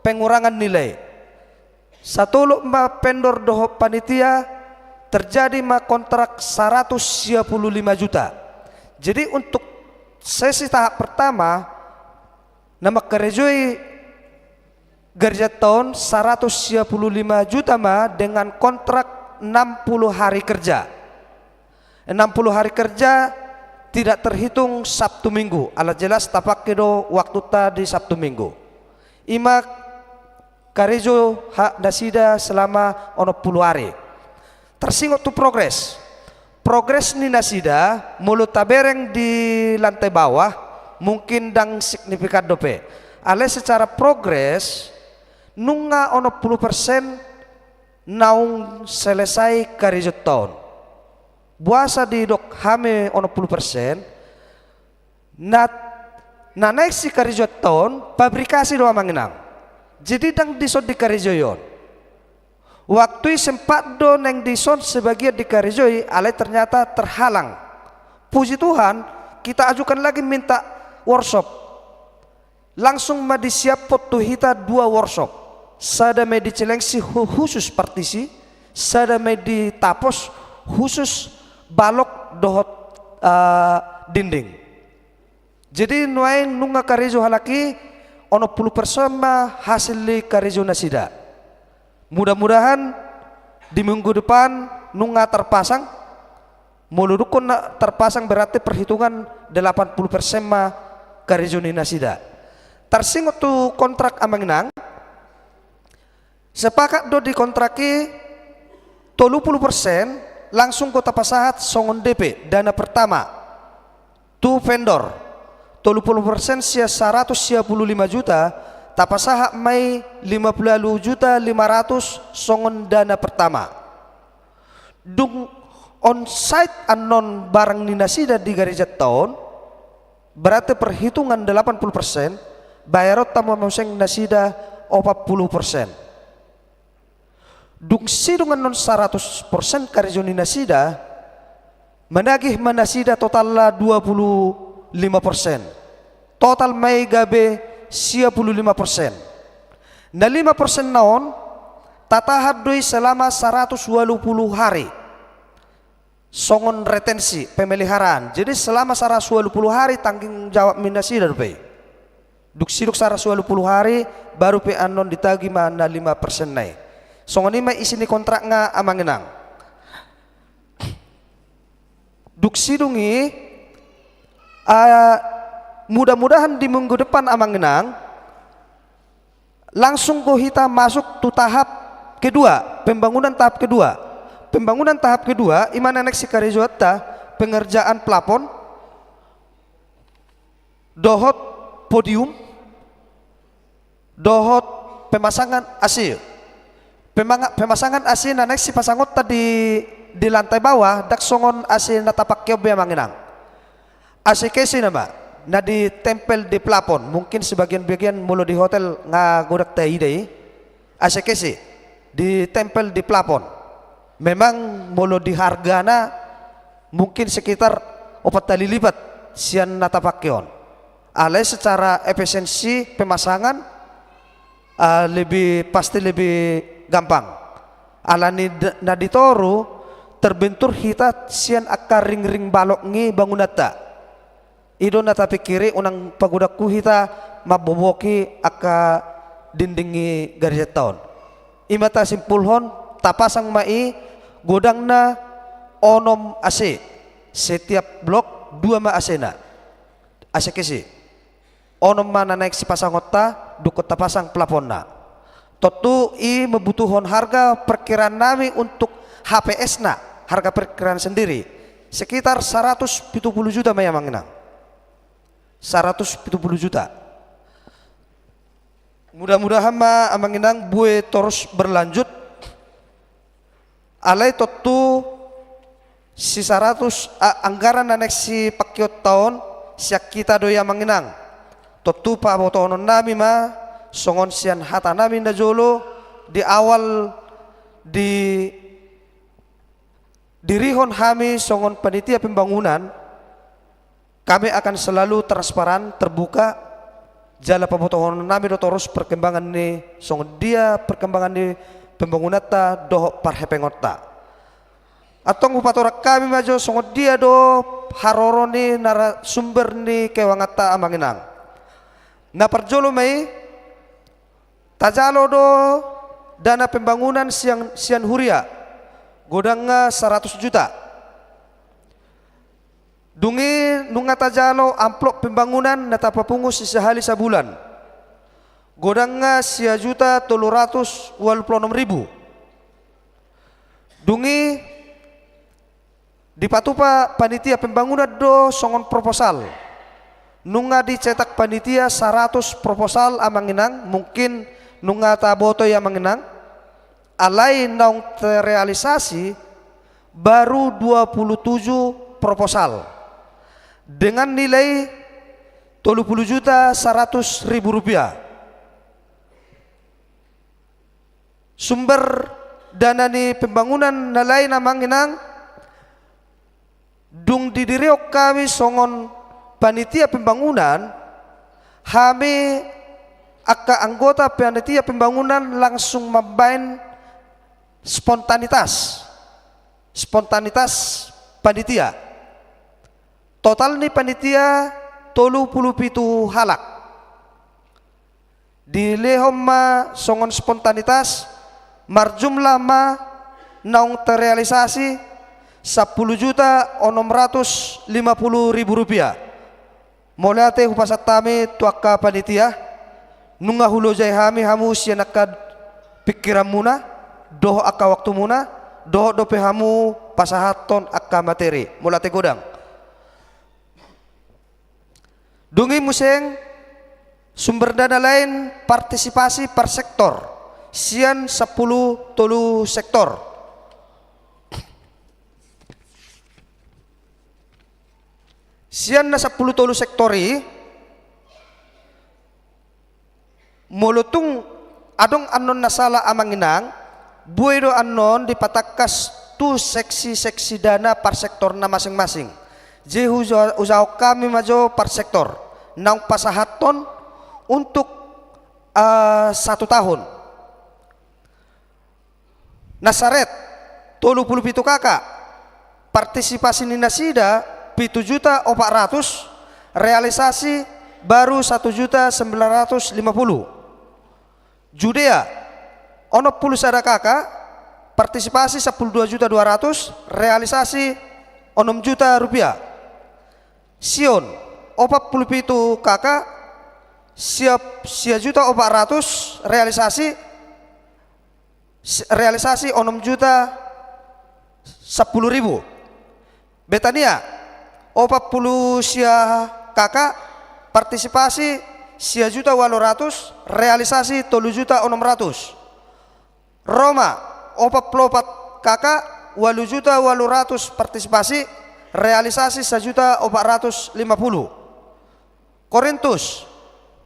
pengurangan nilai. Satolop ma vendor dohot panitia, terjadi ma kontrak saratus sia pulu lima juta. Jadi, untuk sesi tahap pertama, na mangkarejoi garejanta on saratus sia pulu lima juta ma dengan kontrak enam puluh hari kerja. Enam puluh hari kerja tidak terhitung Sabtu Minggu, ala jelas tapake do waktunta di Sabtu Minggu. I ma karejo ha-, nasida selama onom puluh ari. Tarsingot tu progres. Progres ni nasida, molo tabereng di lantai bawah, mungkin ndang signifikan dope. Alai secara progres, nunga onom puluh persen naung selesai karejonta on. Boasa didok hami onom puluh persen? Na, na naeng sikarejonta on, pabrikasi do, Amang Inang. Jadi ndang dison dikarejoi on. Waktu i sempat do naeng dison sebagian dikarejoi, alai ternyata terhalang. Puji Tuhan, Kita ajukan lagi minta workshop. Langsung ma disiaphon tu hita dua workshop. Sada ma i di Cilengsi hu-, khusus partisi, sada ma i di Tapos khusus balok dohot, eh, dinding. Jadi nuaeng nunga karejo halak i, onom pulu persen ma hasil ni karejo nasida. Mudah-mudahan di minggu depan nunga tarpasang. Molo dung na tarpasang, berarti perhitungan delapan puluh persen ma karejo ni nasida. Tarsingot tu kontrak, amang inang. Sepakat do di kontrak i, tolu pulu persen langsung do tapasahat songon D P, dana pertama, tu vendor. Tolu pulu persen sian saratus sia pulu lima juta, tapasahat ma i lima pulu juta lima ratus songon dana pertama. Dung on site annon barang ni nasida di garejanta on, berarti perhitungan delapan puluh persen, bayaronta ma muse nasida opat puluh persen. Dung sidung annon saratus persen karejo ni nasida, managih ma nasida totalna dua puluh lima persen. Total ma i gabe sia pulu lima persen. Na lima persen na on, tatahan do i selama saratus ualu pulu hari. Songon retensi pemeliharaan. Jadi selama saratus ualu pulu hari tanggung jawab ni nasida dope. Dung sidung saratus ualu pulu hari, baru pe annon ditagih ma na lima persen na i. Songon i ma isi ni kontrakna, amang inang. Dung sidung i, ah, mudah-mudahan di minggu depan, amang inang, langsung do hita masuk tu tahap kedua, pembangunan tahap kedua. Pembangunan tahap kedua, i ma na naeng sikarejoanta, pengerjaan plafon, dohot podium, dohot pemasangan A C. Pemanga-, pemasangan A C na naeng sipasangonta di, di lantai bawah, ndang songon A C na tapake on be, amang inang. A C kesi nama, na ditempel di plafon. Mungkin sebagian-bagian molo di hotel nga godang taida i. A C kesi, ditempel di plafon. Memang molo di hargana mungkin sekitar opat kali lipat sian na tapake on. Alai secara efisiensi pemasangan, ah, lebih, pasti lebih gampang. Alani d-, na di toru terbentur hita sian angka ring-ring balok ni bangunanta. I do na tapikiri unang pagodanghu hita mambobohi angka dinding ni garejanta on. I ma tasimpulhon, tapasang ma i godangna onom A C. Setiap blok dua ma A C-na. A C kesi. Onom ma na naeng sipasangonta, dung tapasang plafonna. Tontu i membutuhon harga perkiraan nami untuk H P S-na, harga perkiraan sendiri, sekitar saratus pitu pulu juta ma i, amang inang. Saratus pitu pulu juta. Mudah-mudahan ma, amang inang, bue torus berlanjut. Alai tontu si saratus, a-, anggaran na naeng sipakehonta on, sian hita do i, amang inang. Tontu pabotohonon nami ma, songon sian hata nami na jolo, di awal di, dirihon hami songon panitia pembangunan, kami akan selalu transparan, terbuka, jala pabotohonon nami do torus perkembangan ni, songon dia perkembangan ni pembangunanta dohot parhepengonta. Antong hupatorang hami ma jo songon dia do haroro ni narasumber ni keuanganta, amang inang. Na parjolo ma i, tajalo do dana pembangunan sian, sian huria, godangna saratus juta. Dung i nunga tajalo amplop pembangunan na tapapungu sisahali sabulan, godangna sia juta tolu ratus ualu pulu onom ribu. Dung i dipatupa panitia pembangunan do songon proposal. Nunga dicetak panitia saratus proposal, amang inang, mungkin nunga taboto i, amang inang. Alai naung terrealisasi baru dua puluh tujuh proposal dengan nilai tolu puluh juta saratus ribu rupiah. Sumber dana ni pembangunan na lain, amang inang, dung didirihon hami songon Panitia pembangunan, hami angka anggota panitia pembangunan langsung mambaen spontanitas, spontanitas panitia. Total ni panitia tolu pulu pitu halak. Dilehon ma songon spontanitas, marjumlah ma naung terrealisasi sampulu juta onom ratus lima pulu ribu rupiah. Mauliate hupasahat hami tu angka panitia, nunga hulojai hami hamu sian angka pingkiranmuna dohot angka waktumuna, dohot dope hamu pasahathon angka materi. Mauliate godang. Dung i muse sumber dana lain, partisipasi per sektor, sian sampulu tolu sektor. Sian na sampulu tolu sektor i, molo tung adong annon na sala, amang inang, bue do annon dipatangkas tu seksi-seksi dana per sektor na masing-masing. Jadi huja-, hujahahon hami ma jo per sektor naung pasahathon untuk, eh, satu tahun. Nasaret, tolu pulu pitu K K, partisipasi ni nasida pitu juta opat ratus, realisasi baru satu juta sembilan ratus lima puluh. Judea, onom pulu sada K K, partisipasi sampulu dua juta dua ratus, realisasi onom juta rupiah. Sion, opat pulu pitu K K, sia, sia juta opat ratus, realisasi, s-, realisasi onom juta sampulu ribu. Betania, opat pulu sia K K, partisipasi sia juta ualu ratus, realisasi tolu juta onom ratus. Roma, opat pulu opat K K, ualu juta ualu ratus partisipasi, realisasi sajuta opat ratus lima puluh. Korintus,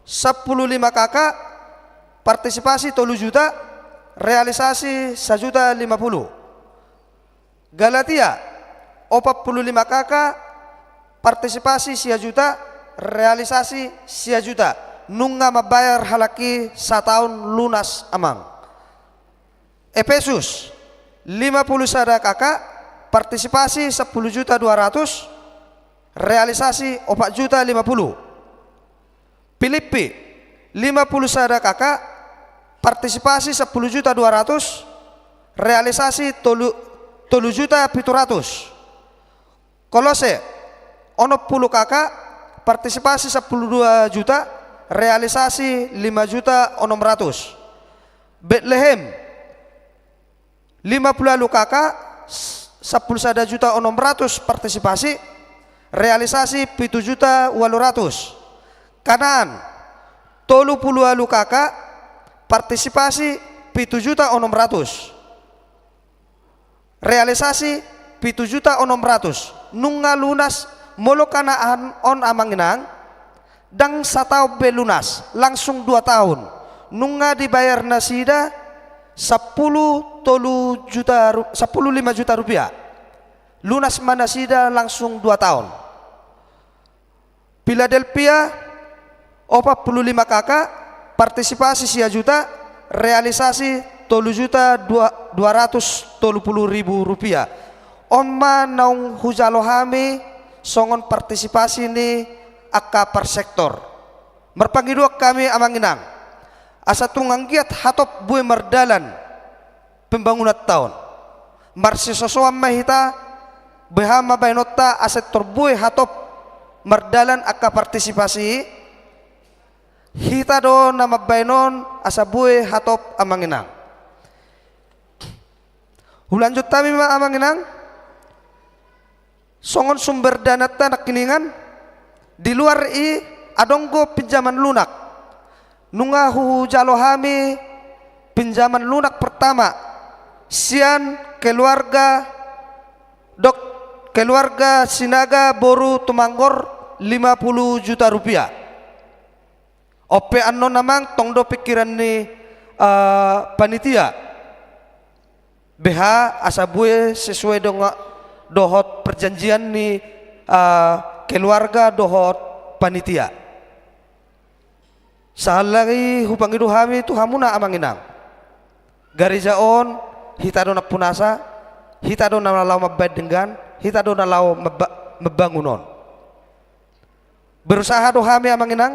sampulu lima K K, partisipasi tolu juta, realisasi sajuta lima puluh. Galatia, opat pulu lima K K, partisipasi sia juta, realisasi sia juta. Nunga mambayar halak i sataon lunas, amang. Epesus, lima pulu sada K K, partisipasi sampulu juta dua ratus, realisasi opat juta lima puluh. Pilippi, lima pulu sada K K, partisipasi sampulu juta dua ratus, realisasi tolu, tolu juta pitu ratus. Kolose, onom pulu K K, partisipasi sampulu dua juta, realisasi lima juta onom ratus. Betlehem, lima pulu ualu K K, s-, sampulu sada juta onom ratus partisipasi, realisasi pitu juta ualu ratus. Kanaan, tolu pulu ualu K K, partisipasi pitu juta onom ratus. Realisasi pitu juta onom ratus. Nunga lunas. Molo Kanaan on, amang inang, ndang sataon be lunas, langsung dua taon. Nunga dibayar nasida sampulu tolu juta ru-, sampulu lima juta rupiah. Lunas ma nasida langsung dua taon. Piladelpia, opat pulu lima K K, partisipasi sia juta, realisasi tolu juta dua, dua ratus tolu pulu ribu rupiah. On ma naung hujalo hami songon partisipasi ni angka per sektor. Marpangidoan hami, amang inang, asa tung anggiat hatop bue mardalan pembangunanta on. Marsisosoan ma hita, beha ma baenonta asa tor bue hatop mardalan angka partisipasi i. Hita do na mambaen on asa bue hatop, amang inang. Hulanjut hami ma, amang inang. Songon sumber dananta nangkiningan, di luar i adong do pinjaman lunak. Nunga hujalo hami pinjaman lunak pertama sian keluarga dok-, keluarga Sinaga boru Tumanggor, lima pulu juta rupiah. On pe annon, amang, tong do pingkiran ni, eh, panitia. Beha asa bue sesuai donga-, dohot perjanjian ni, eh, keluarga dohot panitia. Sahali nai hupangido hami tu hamuna amang inang. Gareja on, hita do nampunasa, hita do na laho mambaen denggan, hita do na laho mamba-, mambangun on. Berusaha do hami amang inang,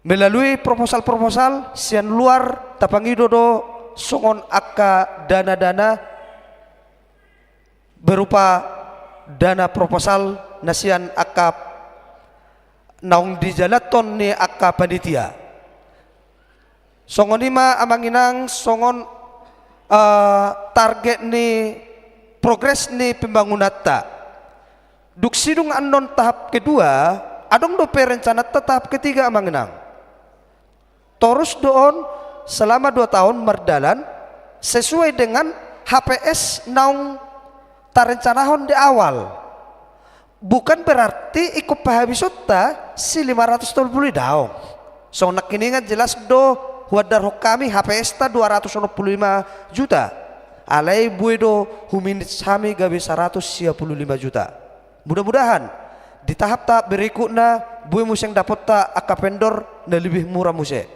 melalui proposal-proposal sian luar, tapangido do songon angka dana-dana berupa dana proposal na sian angka naung dijalathon ni angka panitia. Songon i ma amang inang songon, eh, target ni progres ni pembangunanta. Dung sidung annon tahap kedua, adong dope rencananta tahap ketiga amang inang. Torus do on selama dua tahun mardalan sesuai dengan H P S naung tarencanahon di awal. Bukan berarti ingkon pahabisonta si lima ratus tolu pulu i, daong. Songon nangkiningan jelas do huandarhon hami H P S-ta dua ratus onom pulu lima juta. Alai bue do humanage hami gabe saratus sia pulu lima juta. Mudah-mudahan di tahap-tahap berikutna bue muse dapotta angka vendor na lebih murah muse.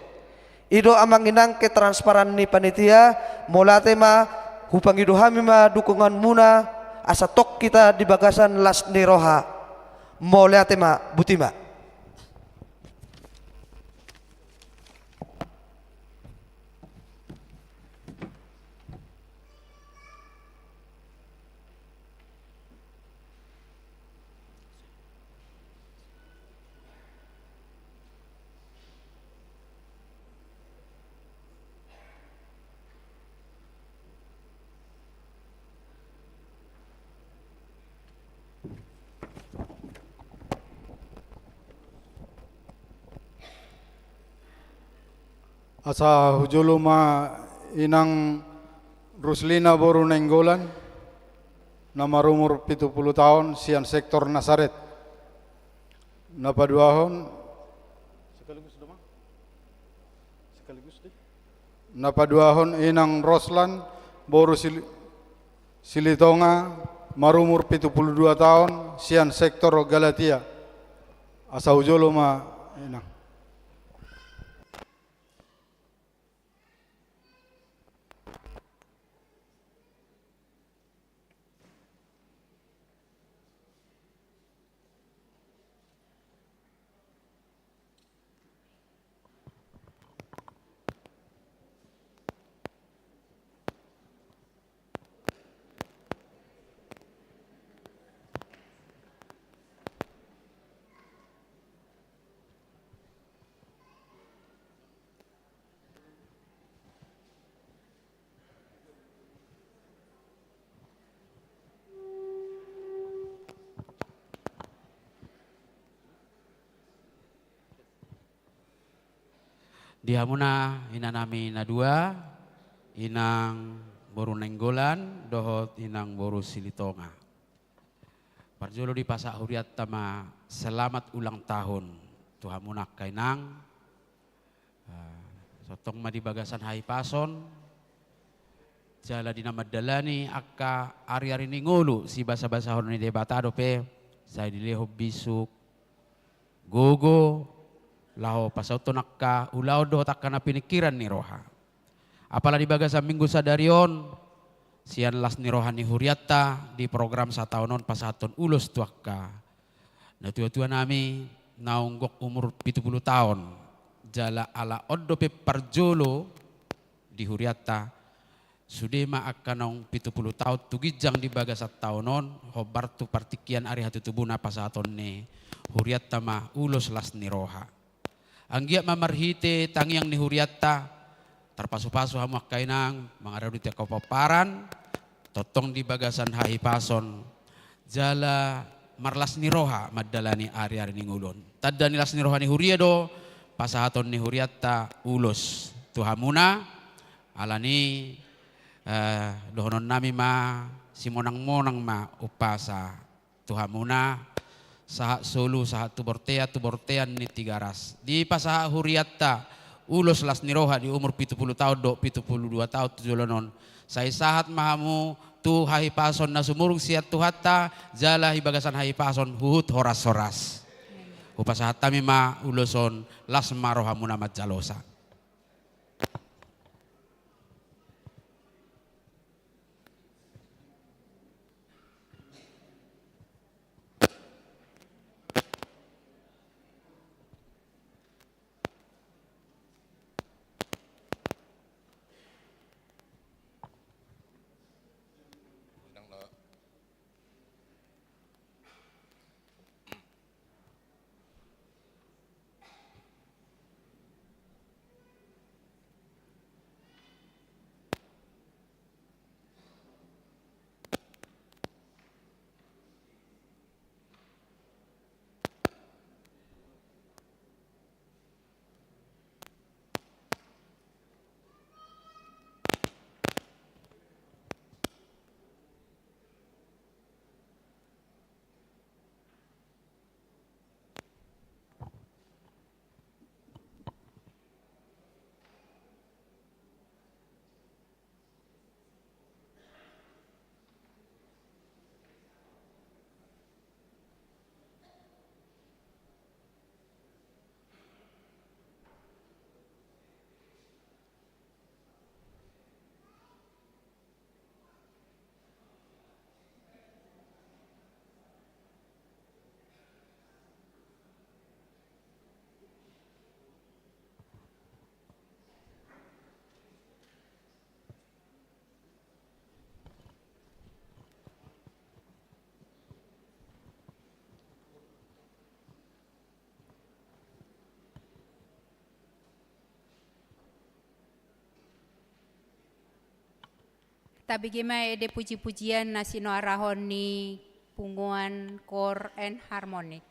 I do amang inang ketransparan ni panitia, mauliate ma, hupangido hami ma dukunganmuna, asa tong hita di bagasan las ni roha. Mauliate ma, botima. Asa hujolo ma inang Ruslina boru Nainggolan, na marumur pitu pulu taon, sian sektor Nasaret. Na paduahon, sekaligus do ma? Sekaligus deh. Na paduahon inang Roslan boru Sil-, Silitonga, marumur pitu pulu dua taon, sian sektor Galatia. Asa hujolo ma inang. Di hamuna inanami na dua, inang boru Nainggolan dohot inang boru Silitonga. Parjolo dipasahat hurianta ma selamat ulang tahun tu hamuna angka inang. Ah, so tong ma di bagasan hahipason, jala di na mandalani angka ari-ari ni ngolu, sibasa-basahon ni Debata dope, sai dilehon bisuk, gogo, laho pasauthon angka ulaon dohot angka na piningkiran ni roha. Apala di bagasan minggu sadari on, sian las ni roha ni hurianta di program sataon on pasahathon ulos tu angka natua-tua nami naung gok umur pitu pulu taon, jala ala on dope parjolo di hurianta, sude ma angka naung pitu pulu taon tu ginjang di bagasan taon on, hombar tu partingkian ari hatutubuna pasahaton ni hurianta ma ulos las ni roha. Anggiat ma marhite tangiang ni hurianta, tarpasu-pasu hamu angka inang, mangaradu tu angka pomparan, tongtong di bagasan hahipason, jala marlas ni roha mandalani ari-ari ni ngolu on. Tanda ni las ni roha ni huria do, pasahaton ni hurianta ulos tu hamuna, alani, eh, dohonon nami ma, simonang-monang ma umpasa tu hamuna, sahat solu, sahat tu bortean, tu bortean ni Tigaras. Dipasahat hurianta ulos las ni roha di umur pitu pulu taon dohot pitu pulu dua taon tu joloan on. Sai sahat ma hamu tu hahipason na sumurung sian Tuhanta, jala di bagasan hahipason huhut horas-horas. Hupasahat hami ma ulos on, las ma rohamuna manjalosa. Tabege ma ende puji-pujian na sinoarahon ni punguan Koor and Harmony.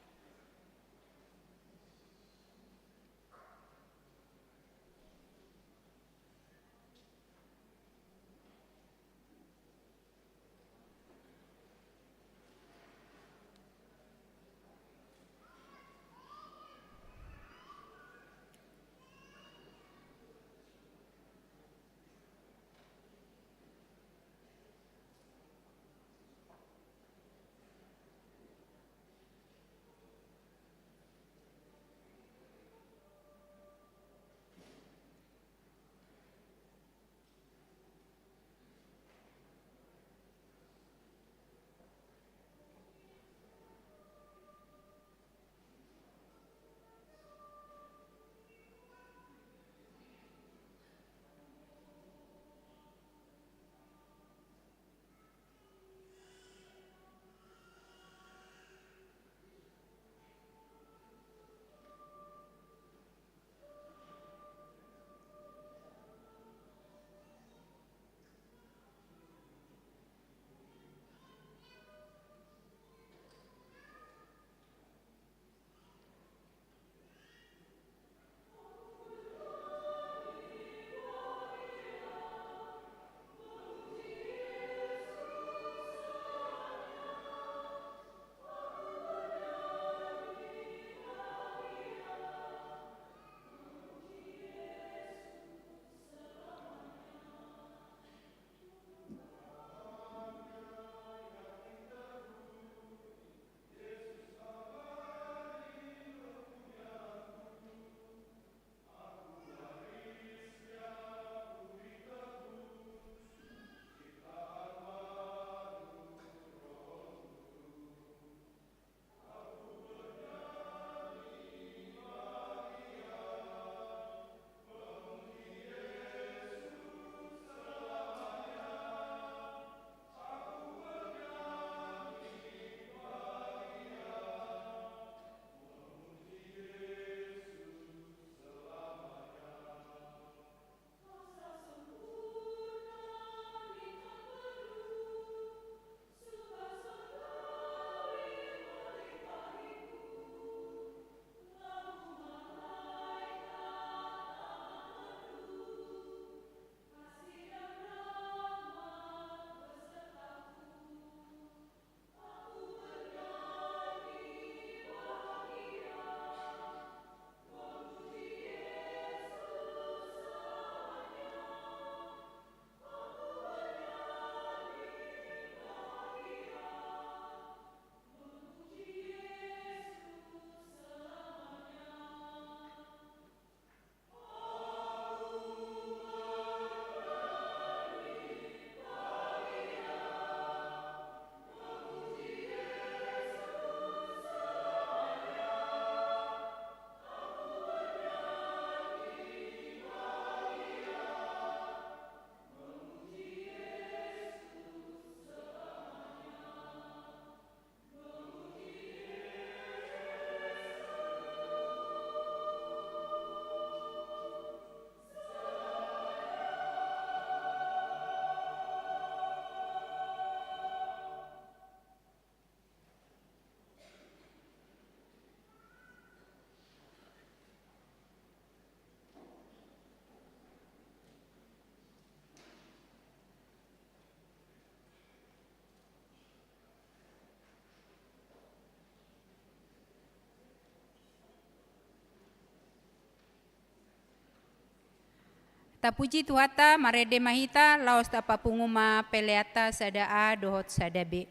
Tapuji Tuhanta, marende ma hita, laos tapapungu ma peleanta sada A dohot sada B.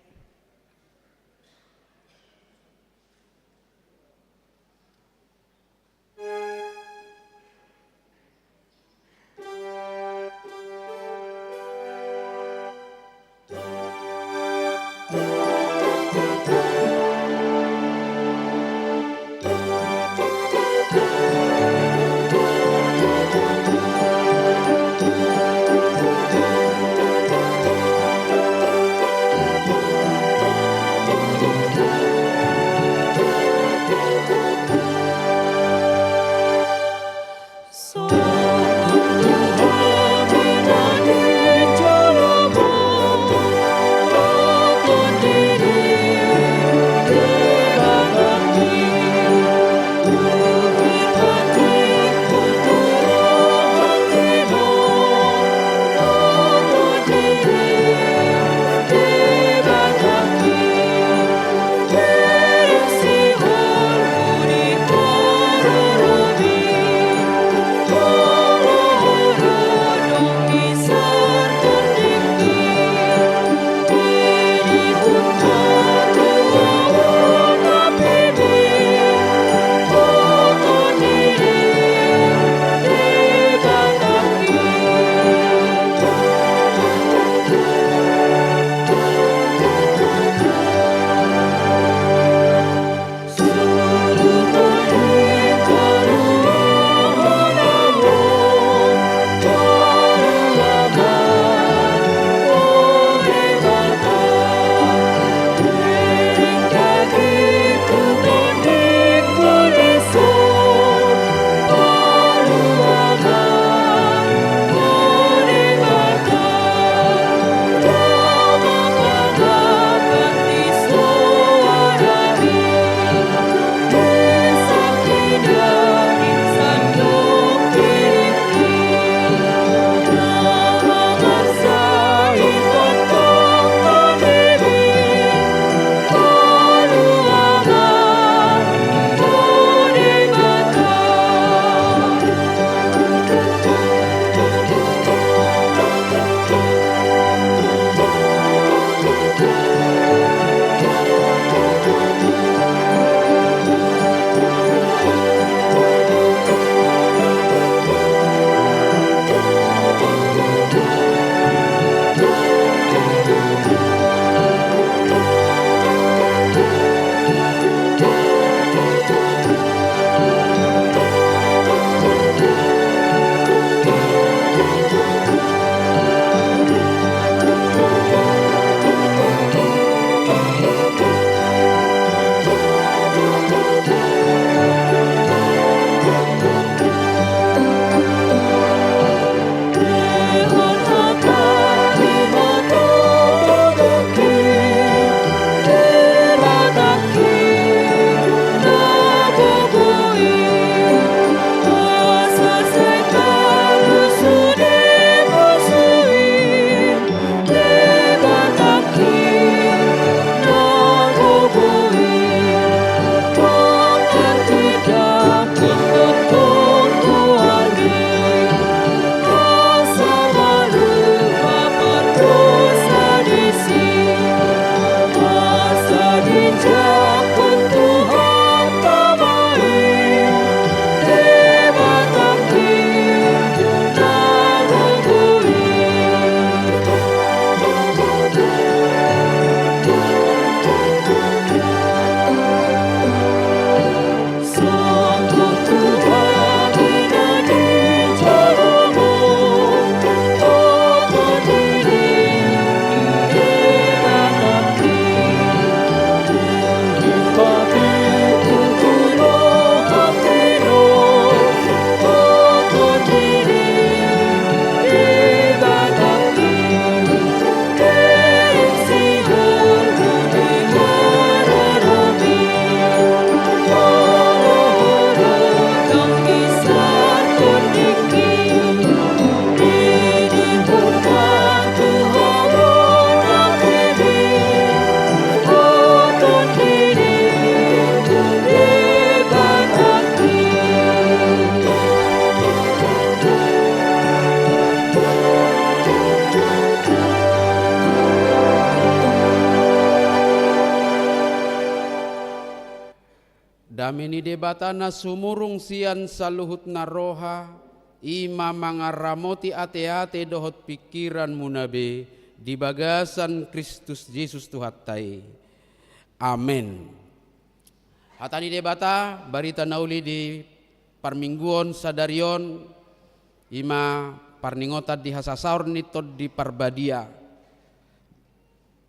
Dame ni Debata na sumurung sian saluhut na roha, i ma mangaramoti ateate dohot pingkiranmuna be di bagasan Kristus Jesus Tuhanta i. Amen. Hata ni Debata, barita na uli di parmingguon sadari on, i ma parningotan di hasasaor ni Tondi Parbadia.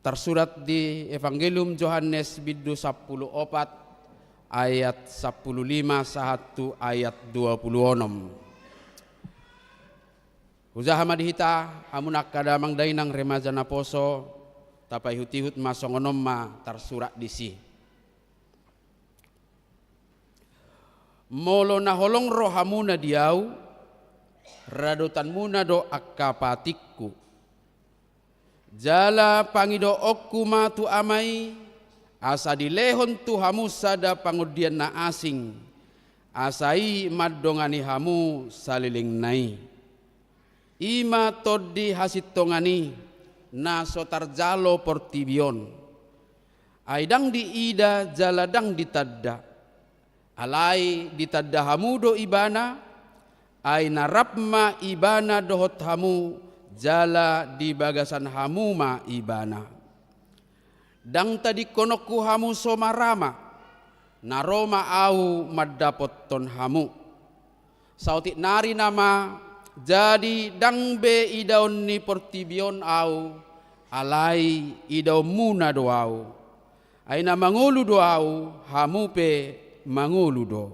Tarsurat di Evangelium Johannes bindu sampulu opat ayat sampulu lima sahat tu ayat dua pulu onom. Hujaha ma di hita, hamu angka damang dainang remaja naposo, tapaihut-ihut ma songon on ma tarsurat disi. Molo na holong rohamuna di Ahu, radotanmuna do angka patikku. Jala pangidoonku ma tu Ama i, asa dilehon tu hamu sada Pangondian na asing, asa i mandongani hamu salelengna i. I ma Tondi hasintongan i, na so tarjalo portibi on. Ai ndang diida jala ndang ditanda. Alai ditanda hamu do Ibana, ai na rap ma Ibana dohot hamu, jala di bagasan hamu ma Ibana. Ndang tadingkononku hamu so marama, na ro ma Ahu mandapothon hamu. Saotik nari nama, jadi ndang be idaon ni portibi on Ahu, alai idaonmuna do Ahu. Ai na mangolu do Ahu, hamu pe mangolu do.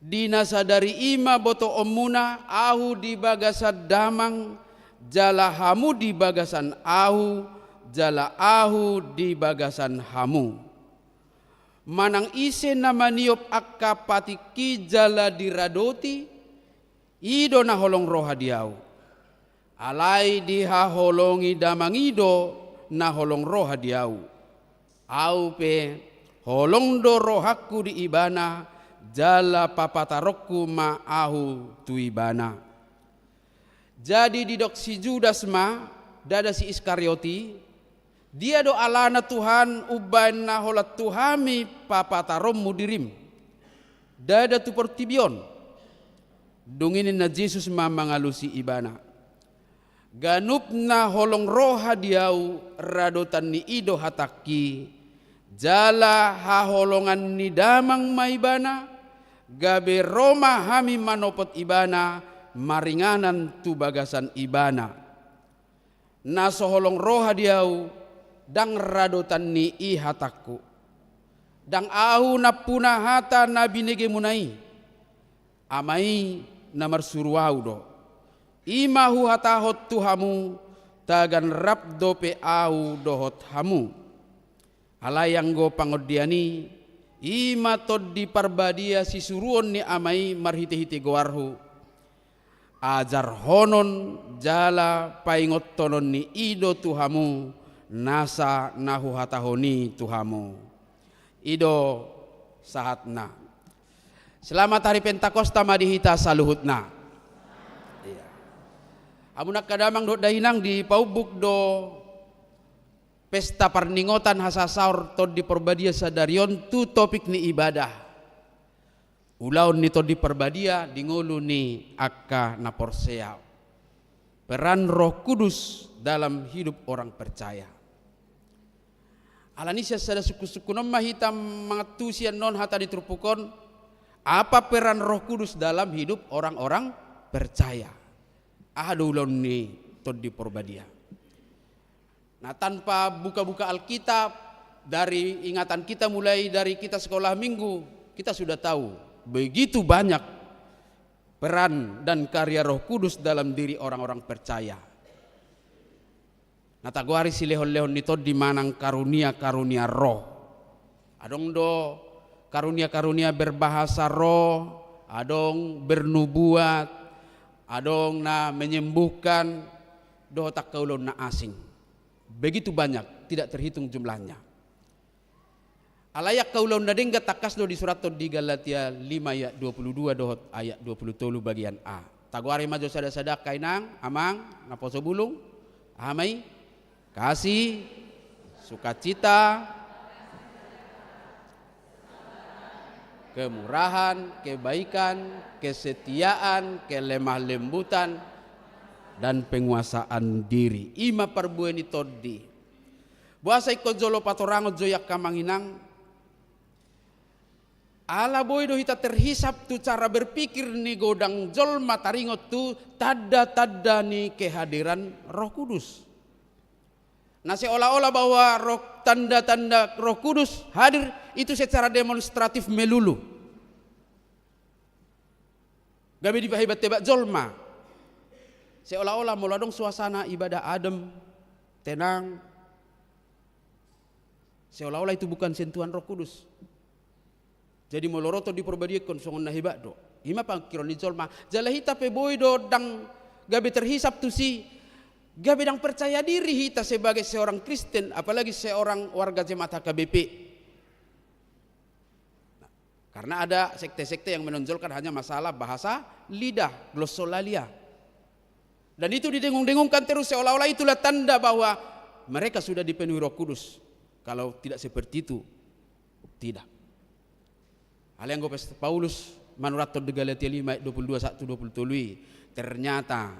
Di na sadari i ma botoonmuna Ahu di bagasan Damang, jala hamu di bagasan Ahu, jala Ahu di bagasan hamu. Manang ise na maniop angka patikki jala diradoti, i do na holong roha di Ahu. Alai dihaholongi Damang i do na holong roha di Ahu. Ahu pe holong do rohangku di Ibana, jala papataronku ma Ahu tu Ibana. Jadi didok si Judas ma, ndada si Iskariot i, dia do alana Tuhan umbaen na holan tu hami papataronmu dirim, ndada tu portibi on? Dung i ninna Jesus ma mangalusi ibana: Ganup na holong roha di Ahu radotan ni i do hatangki, jala haholongan ni Damang ma Ibana, gabe ro ma hami manopot Ibana maringanan tu bagasan Ibana. Na so holong roha di Ahu, ndang radotan ni i hatangku. Ndang Ahu nampuna hata na binegemuna i. Ama i na marsuru Ahu do. I ma Huhatahon tu hamu, tagan rap dope Ahu dohot hamu. Alai anggo Pangondian i, i ma Tondi Parbadia sisuruon ni Ama i marhitehite goarhu, ajarhonon jala paingothononni i do tu hamu nasa na Huhatahon i tu hamu. I do sahatna. Selamat Hari Pentakosta ma di hita saluhutna. Iya. Hamu angka damang dohot dainang, dipaumbuk do pesta parningotan hasasaor Tondi Parbadia sadari on tu topik ni ibadah. Ulaon ni Tondi Parbadia di ngolu ni angka na porsea. Peran Roh Kudus dalam hidup orang percaya. Alani sian sada sungkun-sungkun on ma hita mangantusi annon hata ni turpuk on, apa peran Roh Kudus dalam hidup orang-orang percaya? Aha do ulaon ni Tondi Parbadia? Nah, tanpa buka-buka Alkitab, dari ingatan kita, mulai dari kita sekolah minggu, kita sudah tahu begitu banyak peran dan karya Roh Kudus dalam diri orang-orang percaya. Na tagoari silehon-lehon ni Tondi manang karunia-karunia roh. Adong do karunia-karunia berbahasa roh, adong bernubuat, adong na menyembuhkan, dohot angka ulaon na asing. Begitu banyak, tidak terhitung jumlahnya. Alai angka ulaon na denggan tangkas do disurathon di Galatia lima ayat dua puluh dua dohot ayat dua puluh tolu bagian A. Tagoari ma jo sada-sada angka inang, amang, naposo bulung, aha ma i? Kasih, sukacita, Kemurahan, kebaikan, kesetiaan, kelemah lembutan, dan penguasaan diri. I ma parbue ni tondi. Boasa ingkon jolo patorangon jo i angka amang inang? Ala boi do hita terhisap tu cara berpikir ni godang jolma taringot tu tanda-tanda ni kehadiran Roh Kudus. Na seolah-olah bahwa roh, tanda-tanda Roh Kudus hadir itu secara demonstratif melulu. Gabe dipahebat-hebat jolma. Seolah-olah molo adong suasana ibadah adem, tenang, seolah-olah itu bukan sentuhan Roh Kudus. Jadi molo ro Tondi Porbadia ingkon songon na hebat do. I ma pangkiron ni jolma. Jala hita pe boi do ndang gabe terhisap tusi, gabe ndang percaya diri hita sebagai seorang Kristen, apalagi seorang warga jemaat H K B P. Nah, karena ada sekte-sekte yang menonjolkan hanya masalah bahasa lidah, glossolalia. Dan itu didengung-dengungkan terus seolah-olah itulah tanda bahwa mereka sudah dipenuhi Roh Kudus. Kalau tidak seperti itu, tidak. Alai anggo Paulus manurathon di Galatia lima ayat dua puluh dua sahat tu dua puluh tolu i, ternyata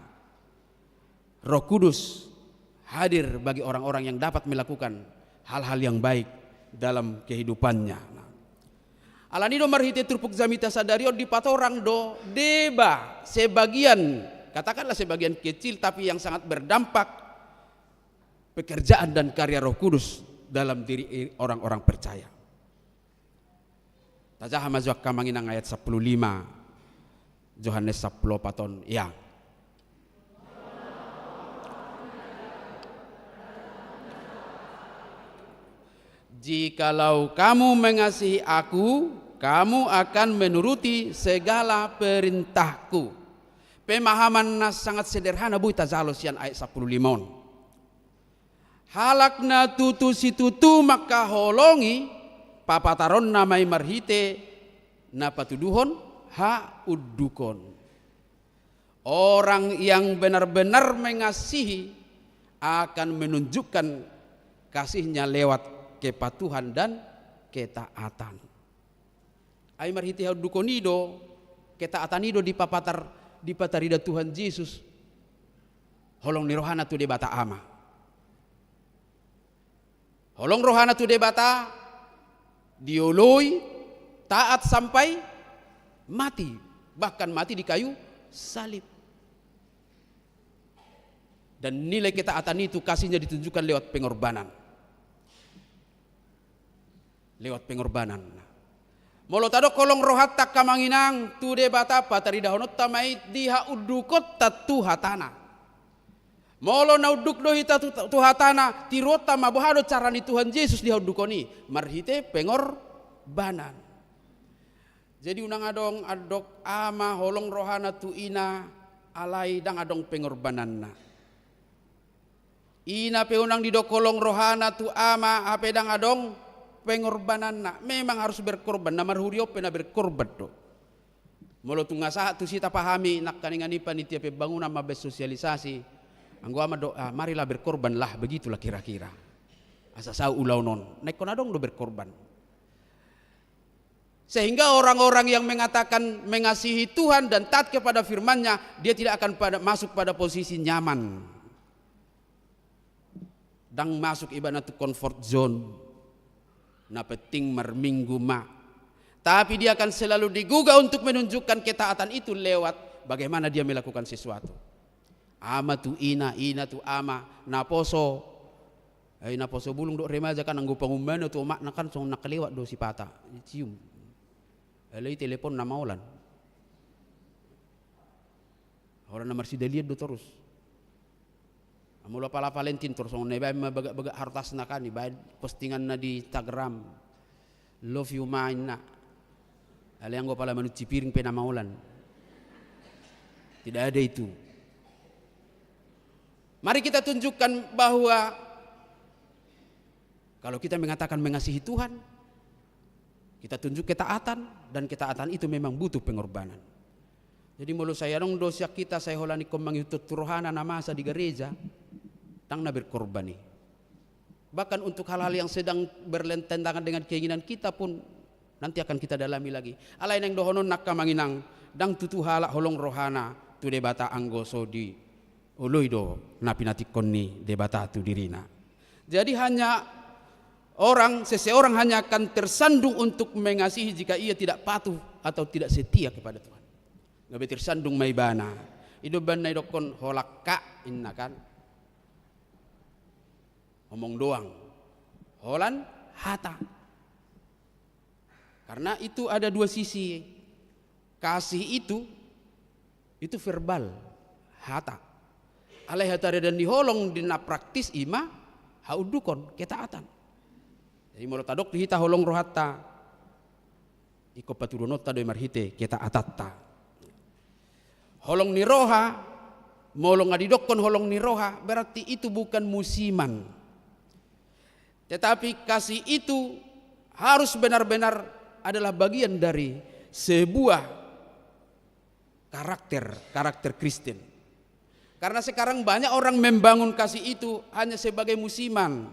Roh Kudus hadir bagi orang-orang yang dapat melakukan hal-hal yang baik dalam kehidupannya. Nah, alani do marhite turpuk jamita sadari on dipatorang do deba sebagian, katakanlah sebagian kecil tapi yang sangat berdampak pekerjaan dan karya Roh Kudus dalam diri orang-orang percaya. Tajaha ma jo angka amang inang ayat sampulu lima, Johannes sampulu opat on, ya. Jikalau kamu mengasihi aku, kamu akan menuruti segala perintahku. Pemahaman na sangat sederhana boi tajalo sian ayat sampulu lima on. Halak na tutu situtu mangkaholongi, papataronna ma i marhite na patuduhon haundukon. Orang yang benar-benar mengasihi akan menunjukkan kasihnya lewat kepatuhan dan ketaatan. Ai marhite haundukon i do, ketaatan i do dipapatar, dipatarida Tuhan Jesus holong ni rohana tu Debata Ama. Holong rohana tu Debata, dioloi, taat sampai mati, bahkan mati di kayu salib. Dan nilai ketaatan itu kasihnya ditunjukkan lewat pengorbanan. Lewat pengorbanan. Molo tadok holong rohanta angka amang inang tu Debata, pataridahononta ma i di haundukonta tu hatana. Molo na unduk do hita tu, tu hatana, tiruonta ma boha do cara ni Tuhan Jesus di haundukon i, marhite pengorbanan. Jadi unang adong andok ama holong rohana tu ina, alai ndang adong pengorbananna. Ina pe unang didok holong rohana tu ama, hape ndang adong pengorbananna. Memang harus berkorban, na marhuri on pe na berkorban do. Molo tung nga sahat tusi tapahami, nangkaningan i panitia pembangunan mambaen sosialisasi, anggo ama dok, ah, marilah berkorbanlah, begitulah kira-kira. Asa saut ulaon on, na ingkon adong do berkorban. Sehingga orang-orang yang mengatakan mengasihi Tuhan dan taat kepada firman-Nya, dia tidak akan pada, masuk pada posisi nyaman. Ndang masuk ibana tu comfort zone. Na penting marminggu ma. Tapi dia akan selalu digugah untuk menunjukkan ketaatan itu lewat bagaimana dia melakukan sesuatu. Ama tu ina, ina tu ama, naposo. Eh, naposo bulung dohot remaja kan, anggo pangumbana tu omakna kan songon na kalewat do sipata, dicium. Alai telepon na maolan. Holan na marsidalian do torus. Molo apala Valentin torus songon na ibaen ma bagak-bagak hartasna kan, ibaen postinganna di Instagram. Love you ma inna. Alai anggo apala manunsi piring pe na maolan. Tidak ada itu. Mari kita tunjukkan bahwa kalau kita mengatakan mengasihi Tuhan, kita tunjuk ketaatan, dan ketaatan itu memang butuh pengorbanan. Jadi molo sai adong do sian hita sai holan ingkon mangihuthon tu rohana na masa di gareja, ndang na berkorban i. Bahkan untuk hal-hal yang sedang bertentangan dengan keinginan kita pun, Nanti akan kita dalami lagi. Alai naeng dohonon angka amang inang, ndang tutu halak holong rohana tu Debata anggo so dioloi do na pinatingkon ni Debata tu dirina. Jadi hanya orang, seseorang hanya akan tersandung untuk mengasihi jika ia tidak patuh atau tidak setia kepada Tuhan. Gabe tersandung ma ibana. I do umbahen na didokkon holan hata, inna kan. Omong doang. Holan hata. Karena itu ada dua sisi. Kasih itu, itu verbal, hata. Alai hataridaan ni holong di na praktis i ma haundukon, ketaatan. Jadi molo tadok di hita holong rohanta, ingkon patuduhononta do i marhite ketaatanta. Holong ni roha, molo nga didokkon holong ni roha, berarti itu bukan musiman. Tetapi kasih itu harus benar-benar adalah bagian dari sebuah karakter, karakter Kristen. Karena sekarang banyak orang membangun kasih itu hanya sebagai musiman.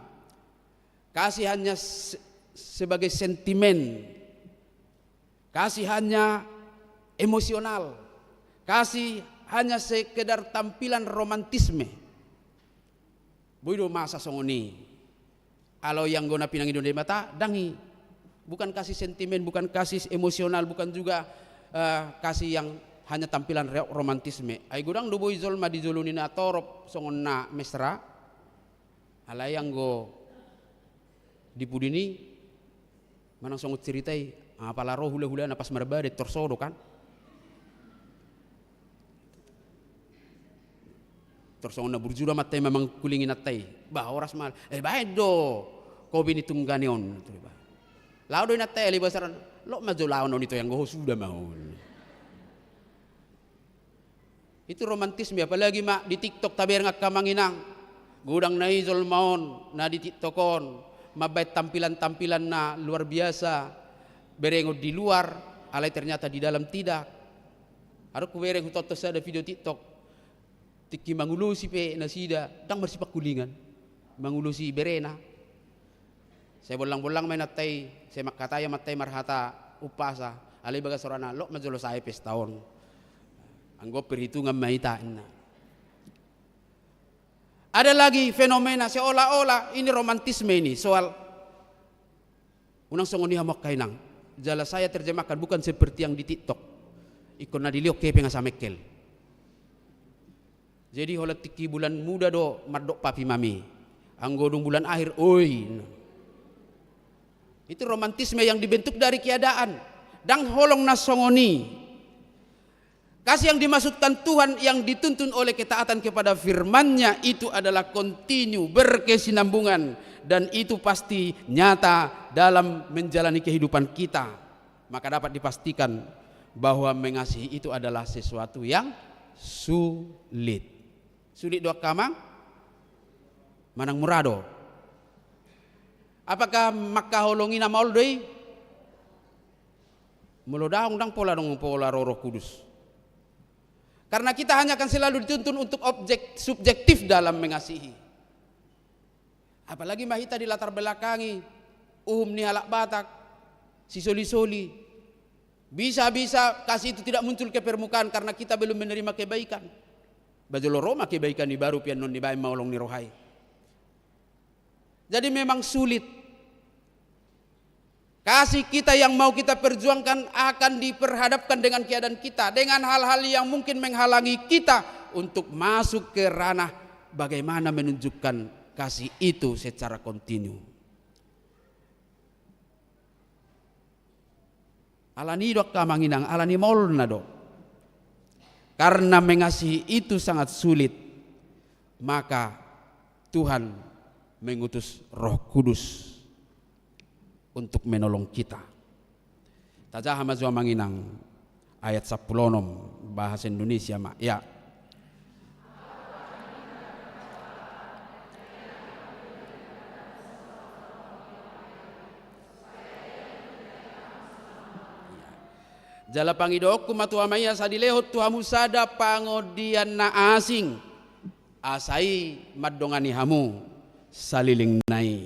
Kasih hanya se-, sebagai sentimen. Kasih hanya emosional. Kasih hanya sekedar tampilan romantisme. Boi do masa songon i. Alai anggo na pinangido ni Debata, ndang i. Bukan kasih sentimen, bukan kasih emosional, bukan juga, eh, kasih yang hanya tampilan re-, romantisme. Ai godang do boi jolma di jolo ni natorop songon na mesra. Alai anggo di pudi ni, manang songon cerita i, apala ro hula-hulana pas marbadan, torso do kan. Tor songon na burju do amanta i mamangkulingi inanta i. Bah, horas ma. Eh, baen do. Kopi ni tunggane on. Laho do inanta i, alai basaran. Loas ma jo laon on ito, anggo ho suda ma on. Itu romantisme, apalagi ma di TikTok tabereng angka amang inang. Godang na i jolma on, na di TikTok on. Mambaen tampilan-tampilan na luar biasa. Berengon di luar, alai ternyata di dalam tidak. Adong hubereng, hutonton sada video TikTok. Tingki mangulosi pe nasida, ndang marsipangkulingan. Mangulosi berena. Sai bollang-bollang ma inanta i, sai mangkatai amanta i marhata umpasa. Alai bagas rohana, loas ma jolo sae pesta on. Anggo perhitungan ma hita, inna. Ada lagi fenomena seolah-olah ini romantisme ini, soal Unang songon i hamu angka inang. Jala saya terjemahkan bukan seperti yang di TikTok. Ingkon na dilehon hepeng asa mengkel. Jadi holan tingki bulan muda do mandok papi mami. Anggo dung bulan akhir, oi. Itu romantisme yang dibentuk dari keadaan. Ndang holong na songon i. Kasih yang dimaksudkan Tuhan yang dituntun oleh ketaatan kepada firman-Nya itu adalah kontinu, berkesinambungan, dan itu pasti nyata dalam menjalani kehidupan kita. Maka dapat dipastikan bahwa mengasihi itu adalah sesuatu yang sulit. Sulit do angka amang? Manang mura do? Apakah mangkaholongi na maol do i? Molo daong, ndang pola adong pola ro Roh Kudus. Karena kita hanya akan selalu dituntun untuk objek subjektif dalam mengasihi. Apalagi ma hita di latar belakangi uhum ni halak Batak, sisoli-soli. Bisa-bisa kasih itu tidak muncul ke permukaan karena kita belum menerima kebaikan. Ba jolo ro ma kebaikan i baru pe annon dibaen ma holong ni roha i. Jadi memang sulit. Kasih kita yang mau kita perjuangkan akan diperhadapkan dengan keadaan kita, dengan hal-hal yang mungkin menghalangi kita untuk masuk ke ranah bagaimana menunjukkan kasih itu secara kontinu. Alani i do angka amang inang, alani maolna do. Karena mengasihi itu sangat sulit, maka Tuhan mengutus Roh Kudus untuk menolong kita. Tajaha ma jo amang inang ayat sampulu onom, bahasa Indonesia ma. Ya. Jala pangidoonku ma tu Ama i asa dilehon tu hamu sada pangodian na asing, asa i mandongani hamu saleleng ni i.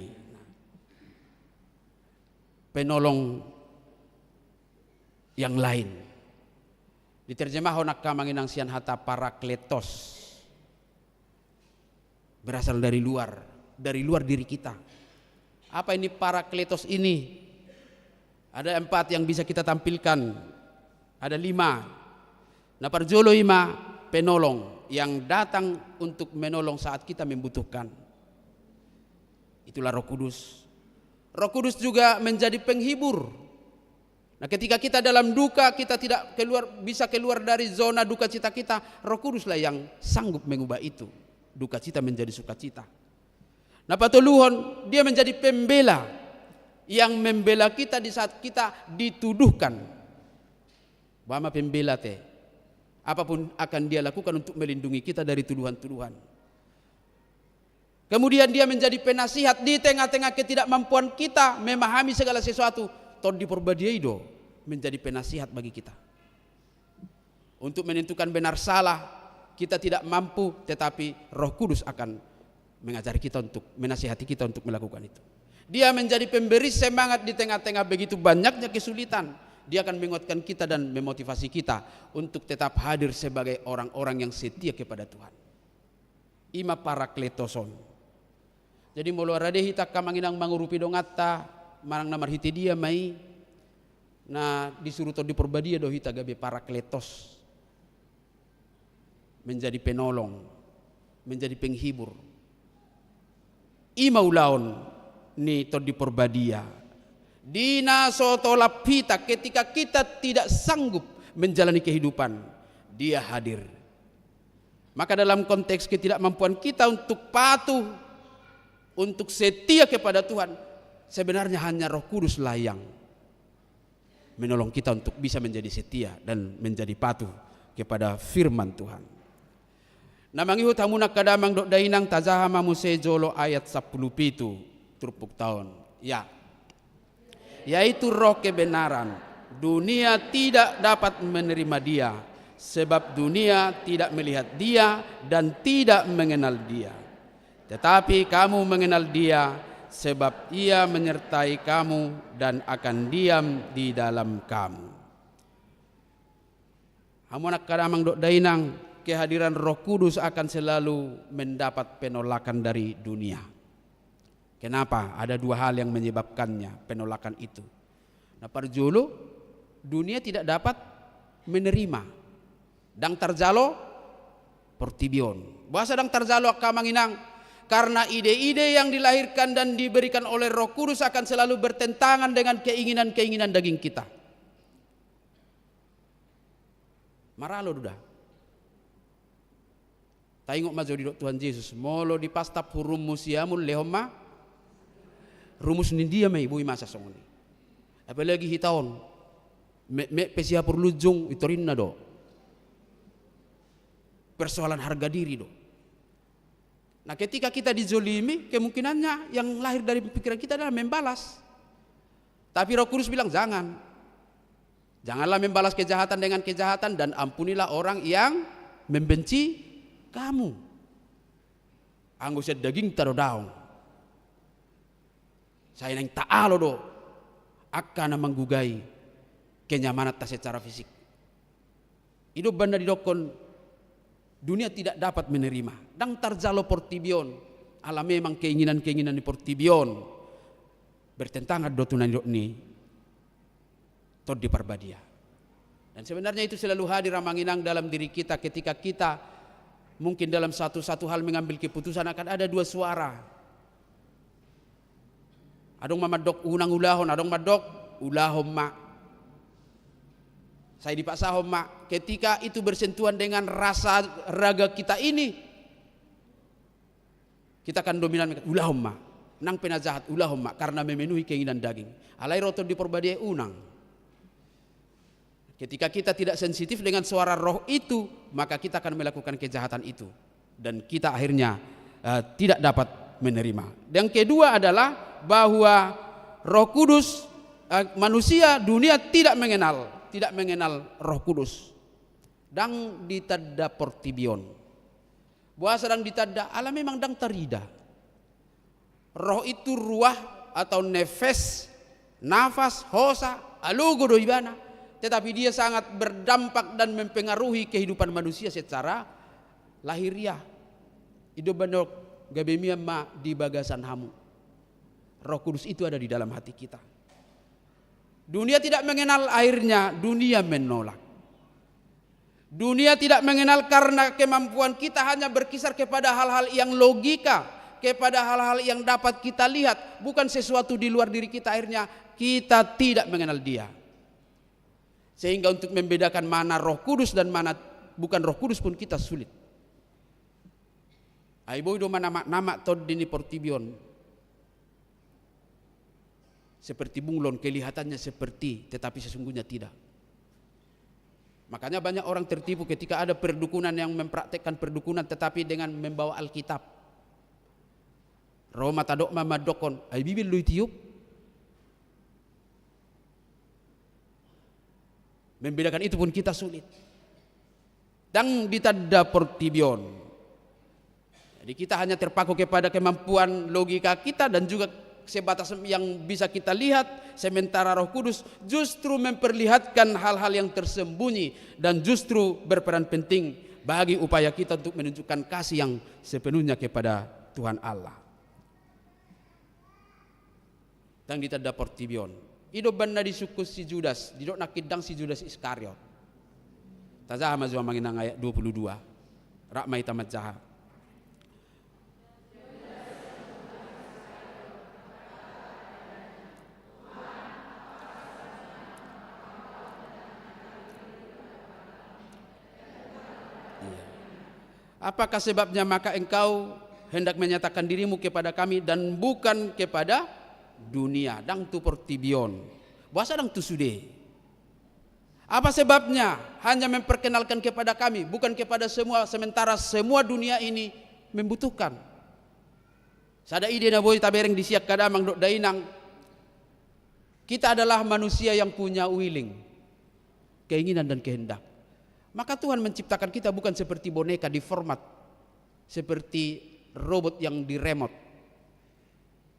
Penolong yang lain. Diterjemahon angka amang inang sian hata parakletos. Berasal dari luar, dari luar diri kita. Apa ini parakletos ini? Ada empat yang bisa kita tampilkan. Ada lima. Na parjolo i ma penolong yang datang untuk menolong saat kita membutuhkan. Itulah Roh Kudus. Roh Kudus juga menjadi penghibur. Nah, ketika kita dalam duka, kita tidak keluar, bisa keluar dari zona duka cita kita, Roh Kuduslah yang sanggup mengubah itu. Duka cita menjadi sukacita. Na patoluhon, dia menjadi pembela yang membela kita di saat kita dituduhkan. Boha ma pembela te? Apapun akan dia lakukan untuk melindungi kita dari tuduhan-tuduhan. Kemudian dia menjadi penasihat di tengah-tengah ketidakmampuan kita memahami segala sesuatu. Tondi Porbadia i do menjadi penasihat bagi kita. Untuk menentukan benar salah, kita tidak mampu, tetapi Roh Kudus akan mengajari kita untuk, menasihati kita untuk melakukan itu. Dia menjadi pemberi semangat di tengah-tengah begitu banyaknya kesulitan. Dia akan menguatkan kita dan memotivasi kita untuk tetap hadir sebagai orang-orang yang setia kepada Tuhan. I ma parakletos on. Jadi molo rade hita angka amang inang mangurupi donganta, manang na marhite dia ma i, na disuru Tondi Porbadia do hita gabe parakletos. Menjadi penolong, menjadi penghibur. I ma ulaon ni Tondi Porbadia. Di na so tolap hita, ketika kita tidak sanggup menjalani kehidupan, dia hadir. Maka dalam konteks ketidakmampuan kita untuk patuh, untuk setia kepada Tuhan, sebenarnya hanya Roh Kuduslah yang menolong kita untuk bisa menjadi setia dan menjadi patuh kepada firman Tuhan. Na mangihut hamu angka damang dohot dainang, tajaha ma muse jolo ayat sampulu pitu turpukta on. Ya. Yaitu Roh kebenaran. Dunia tidak dapat menerima Dia, sebab dunia tidak melihat Dia dan tidak mengenal Dia. Tetapi kamu mengenal Dia, sebab Ia menyertai kamu dan akan diam di dalam kamu. Hamu angka damang dohot dainang, kehadiran Roh Kudus akan selalu mendapat penolakan dari dunia. Kenapa? Ada dua hal yang menyebabkannya, penolakan itu. Na parjolo, dunia tidak dapat menerima. Ndang tarjalo portibi on. Boasa ndang tarjalo angka amang inang? Karena ide-ide yang dilahirkan dan diberikan oleh Roh Kudus akan selalu bertentangan dengan keinginan-keinginan daging kita. Maralo do da. Taingot ma jo didok Tuhan Jesus, molo dipastap hurummu siamun, lehon ma rumus ni dia ma i, boi masa songon i. Apalagi hita on, metmet pe sihapur lunjung, i torinna do. Persoalan harga diri do. Nah, ketika kita dizolimi, kemungkinannya yang lahir dari pikiran kita adalah membalas. Tapi Roh Kudus bilang, "Jangan. Janganlah membalas kejahatan dengan kejahatan, dan ampunilah orang yang membenci kamu." Anggo sian dagingta do daong. Sai naeng taalo do angka na manggugai kenyamananta secara fisik. I do umbahen na didokkon, dunia tidak dapat menerima. Ndang tarjalo portibi on, ala memang keinginan-keinginan ni portibi on bertentangan do tu na nidok ni Tondi Parbadia. Dan sebenarnya itu selalu hadir, amang inang, dalam diri kita ketika kita mungkin dalam satu-satu hal mengambil keputusan, akan ada dua suara. Adong ma mandok unang ulahon, adong mandok ulahon ma. Sai dipaksahon ma. Ketika itu bersentuhan dengan rasa raga kita ini, kita akan dominan, ulahon ma. Nang pe na jahat, ulahon ma, karena memenuhi keinginan daging. Alai ro Tondi Parbadia, unang. Ketika kita tidak sensitif dengan suara Roh itu, maka kita akan melakukan kejahatan itu. Dan kita akhirnya, eh, tidak dapat menerima. Yang kedua adalah bahwa Roh Kudus, eh, manusia, dunia tidak mengenal, tidak mengenal Roh Kudus. Ndang ditanda portibi on. Boasa ndang ditanda? Ala memang ndang tarida. Roh itu ruah atau nefes, nafas, hosa, alogo do ibana. Tetapi dia sangat berdampak dan mempengaruhi kehidupan manusia secara lahiriah. I do umbahen na gabe mian ma di bagasan hamu. Roh Kudus itu ada di dalam hati kita. Dunia tidak mengenal, akhirnya dunia menolak. Dunia tidak mengenal karena kemampuan kita hanya berkisar kepada hal-hal yang logika, kepada hal-hal yang dapat kita lihat, bukan sesuatu di luar diri kita, akhirnya kita tidak mengenal Dia. Sehingga untuk membedakan mana Roh Kudus dan mana bukan Roh Kudus pun kita sulit. Ai boi do manamak-namak tondi ni portibi on. Seperti bunglon, kelihatannya seperti, tetapi sesungguhnya tidak. Makanya banyak orang tertipu ketika ada perdukunan yang mempraktekkan perdukunan tetapi dengan membawa Alkitab. Ro ma tadok ma mandokkon, ai Bibel do itiop. Membedakan itu pun kita sulit. Ndang ditanda portibi on. Jadi kita hanya terpaku kepada kemampuan logika kita dan juga sebatas yang bisa kita lihat, sementara Roh Kudus justru memperlihatkan hal-hal yang tersembunyi dan justru berperan penting bagi upaya kita untuk menunjukkan kasih yang sepenuhnya kepada Tuhan Allah. Ndang ditanda portibi on. I do umbahen na disungkun si Judas, didok nangkin ndang si Judas Iskariot. Tajaha ma jo amang inang ayat dua puluh dua. Rap ma hita manjaha. Iya. Apakah sebabnya maka engkau hendak menyatakan dirimu kepada kami dan bukan kepada dunia? Ndang tu portibi on. Boasa ndang tu sude? Apa sebabnya hanya memperkenalkan kepada kami, bukan kepada semua, sementara semua dunia ini membutuhkan? Sada ide na boi tabereng di si angka damang dohot dainang, kita adalah manusia yang punya willing, keinginan dan kehendak. Maka Tuhan menciptakan kita bukan seperti boneka di format, seperti robot yang di remote.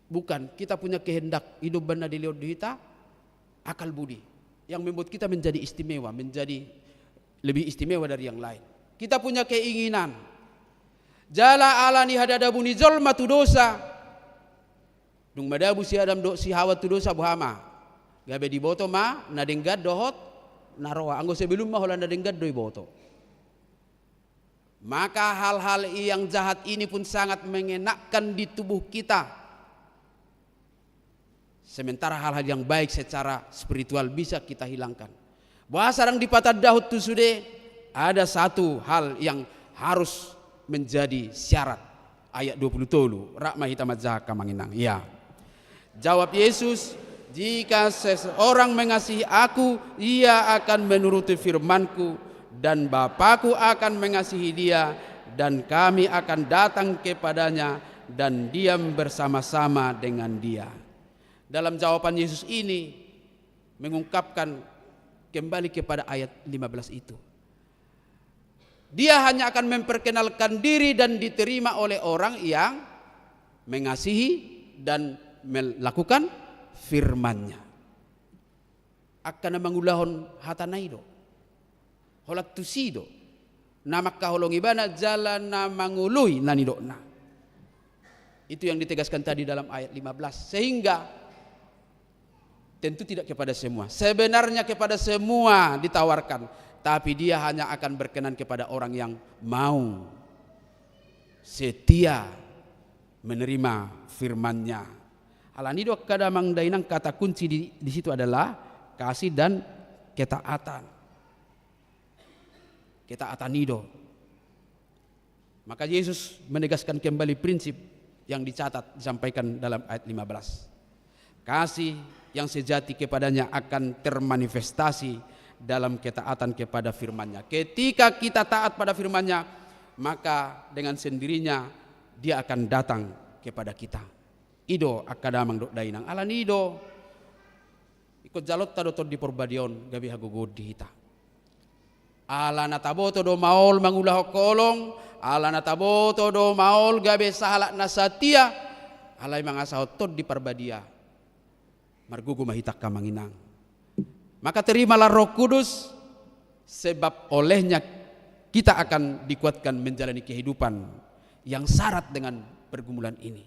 Bukan, kita punya kehendak, i do umbahen na dilehon di hita akal budi yang membuat kita menjadi istimewa, menjadi lebih istimewa dari yang lain. Kita punya keinginan. Jala ala ni hadadabu ni jolma tu dosa, dung madabu si Adam dohot si Hawa tu dosa, boha ma? Gabe diboto ma na denggan dohot na roa. Anggo sebelum ma holan na denggan do iboto. Maka hal-hal yang jahat ini pun sangat mengenakkan di tubuh kita. Sementara hal-hal yang baik secara spiritual bisa kita hilangkan. Boasa ndang dipatandahon tu sude, ada satu hal yang harus menjadi syarat. Ayat dua puluh tolu, rap ma hita manjaha angka amang inang. Ya. Jawab Yesus, "Jika seseorang mengasihi Aku, ia akan menuruti firman-Ku, dan Bapa-Ku akan mengasihi dia, dan Kami akan datang kepadanya dan diam bersama-sama dengan dia." Dalam jawaban Yesus ini mengungkapkan kembali kepada ayat lima belas itu. Dia hanya akan memperkenalkan diri dan diterima oleh orang yang mengasihi dan melakukan firman-Nya. Angka na mangulahon hatana i do. Holan tusi do. Na mangkaholongi ibana jala na mangoloi na nidokna. Itu yang ditegaskan tadi dalam ayat lima belas. Sehingga tentu tidak kepada semua. Sebenarnya kepada semua ditawarkan, tapi dia hanya akan berkenan kepada orang yang mau setia menerima firman-Nya. Alani do angka damang dainang, kata kunci di, di situ adalah kasih dan ketaatan. Ketaatan i do. Maka Yesus menegaskan kembali prinsip yang dicatat, disampaikan dalam ayat lima belas. Kasih yang sejati kepadanya akan termanifestasi dalam ketaatan kepada firman-Nya. Ketika kita taat pada firman-Nya, maka dengan sendirinya Dia akan datang kepada kita. I do angka damang dohot dainang, alani i do ingkon jalonta do Tondi Porbadia on gabe hagogoon di hita. Ala na taboto do maol mangulahon holong, ala na taboto do maol gabe sahalak na satia, alai mangasahon Tondi Parbadia. Margogo ma hita angka amang inang. Maka terimalah Roh Kudus, sebab olehnya kita akan dikuatkan menjalani kehidupan yang syarat dengan pergumulan ini.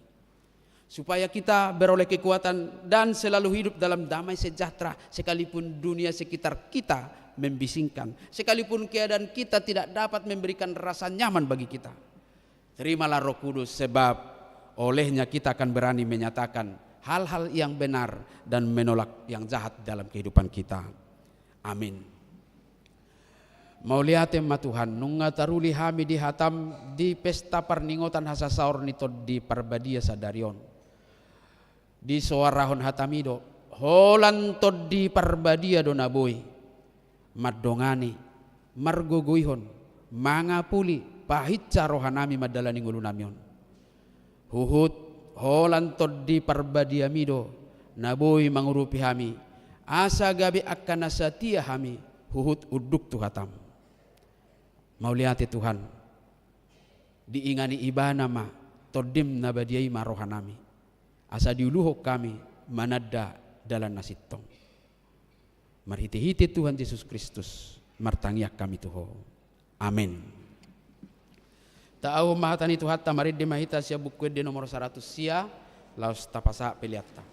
Supaya kita beroleh kekuatan dan selalu hidup dalam damai sejahtera, sekalipun dunia sekitar kita membisingkan, sekalipun keadaan kita tidak dapat memberikan rasa nyaman bagi kita. Terimalah Roh Kudus, sebab olehnya kita akan berani menyatakan hal-hal yang benar dan menolak yang jahat dalam kehidupan kita. Amin. Mauliate ma Tuhan, nunga taruli hami di hataM di pesta parningotan hasasaor ni Tondi Parbadia sadari on. Disoarahon hataMi do, holan Tondi Parbadia do na boi mandongani, margogoihon, mangapuli, pahinsa rohanami mandalani ngolunami on. Huhut holan Tondi ParbadiaMi do na boi mangurupi hami, asa gabe angka na satia hami huhut unduk tu hataM. Mauliate Tuhan, diingani Ibana ma TondiM na badia i ma rohanami, asa diuluhon hami mananda dalan na sintong. Marhitehite Tuhan Jesus Kristus martangiang hami tu Ho. Amen. Taahon ma hata ni Tuhanta, marende ma hita sian Buku Ende nomor saratus sia, laos tapasahat peleanta.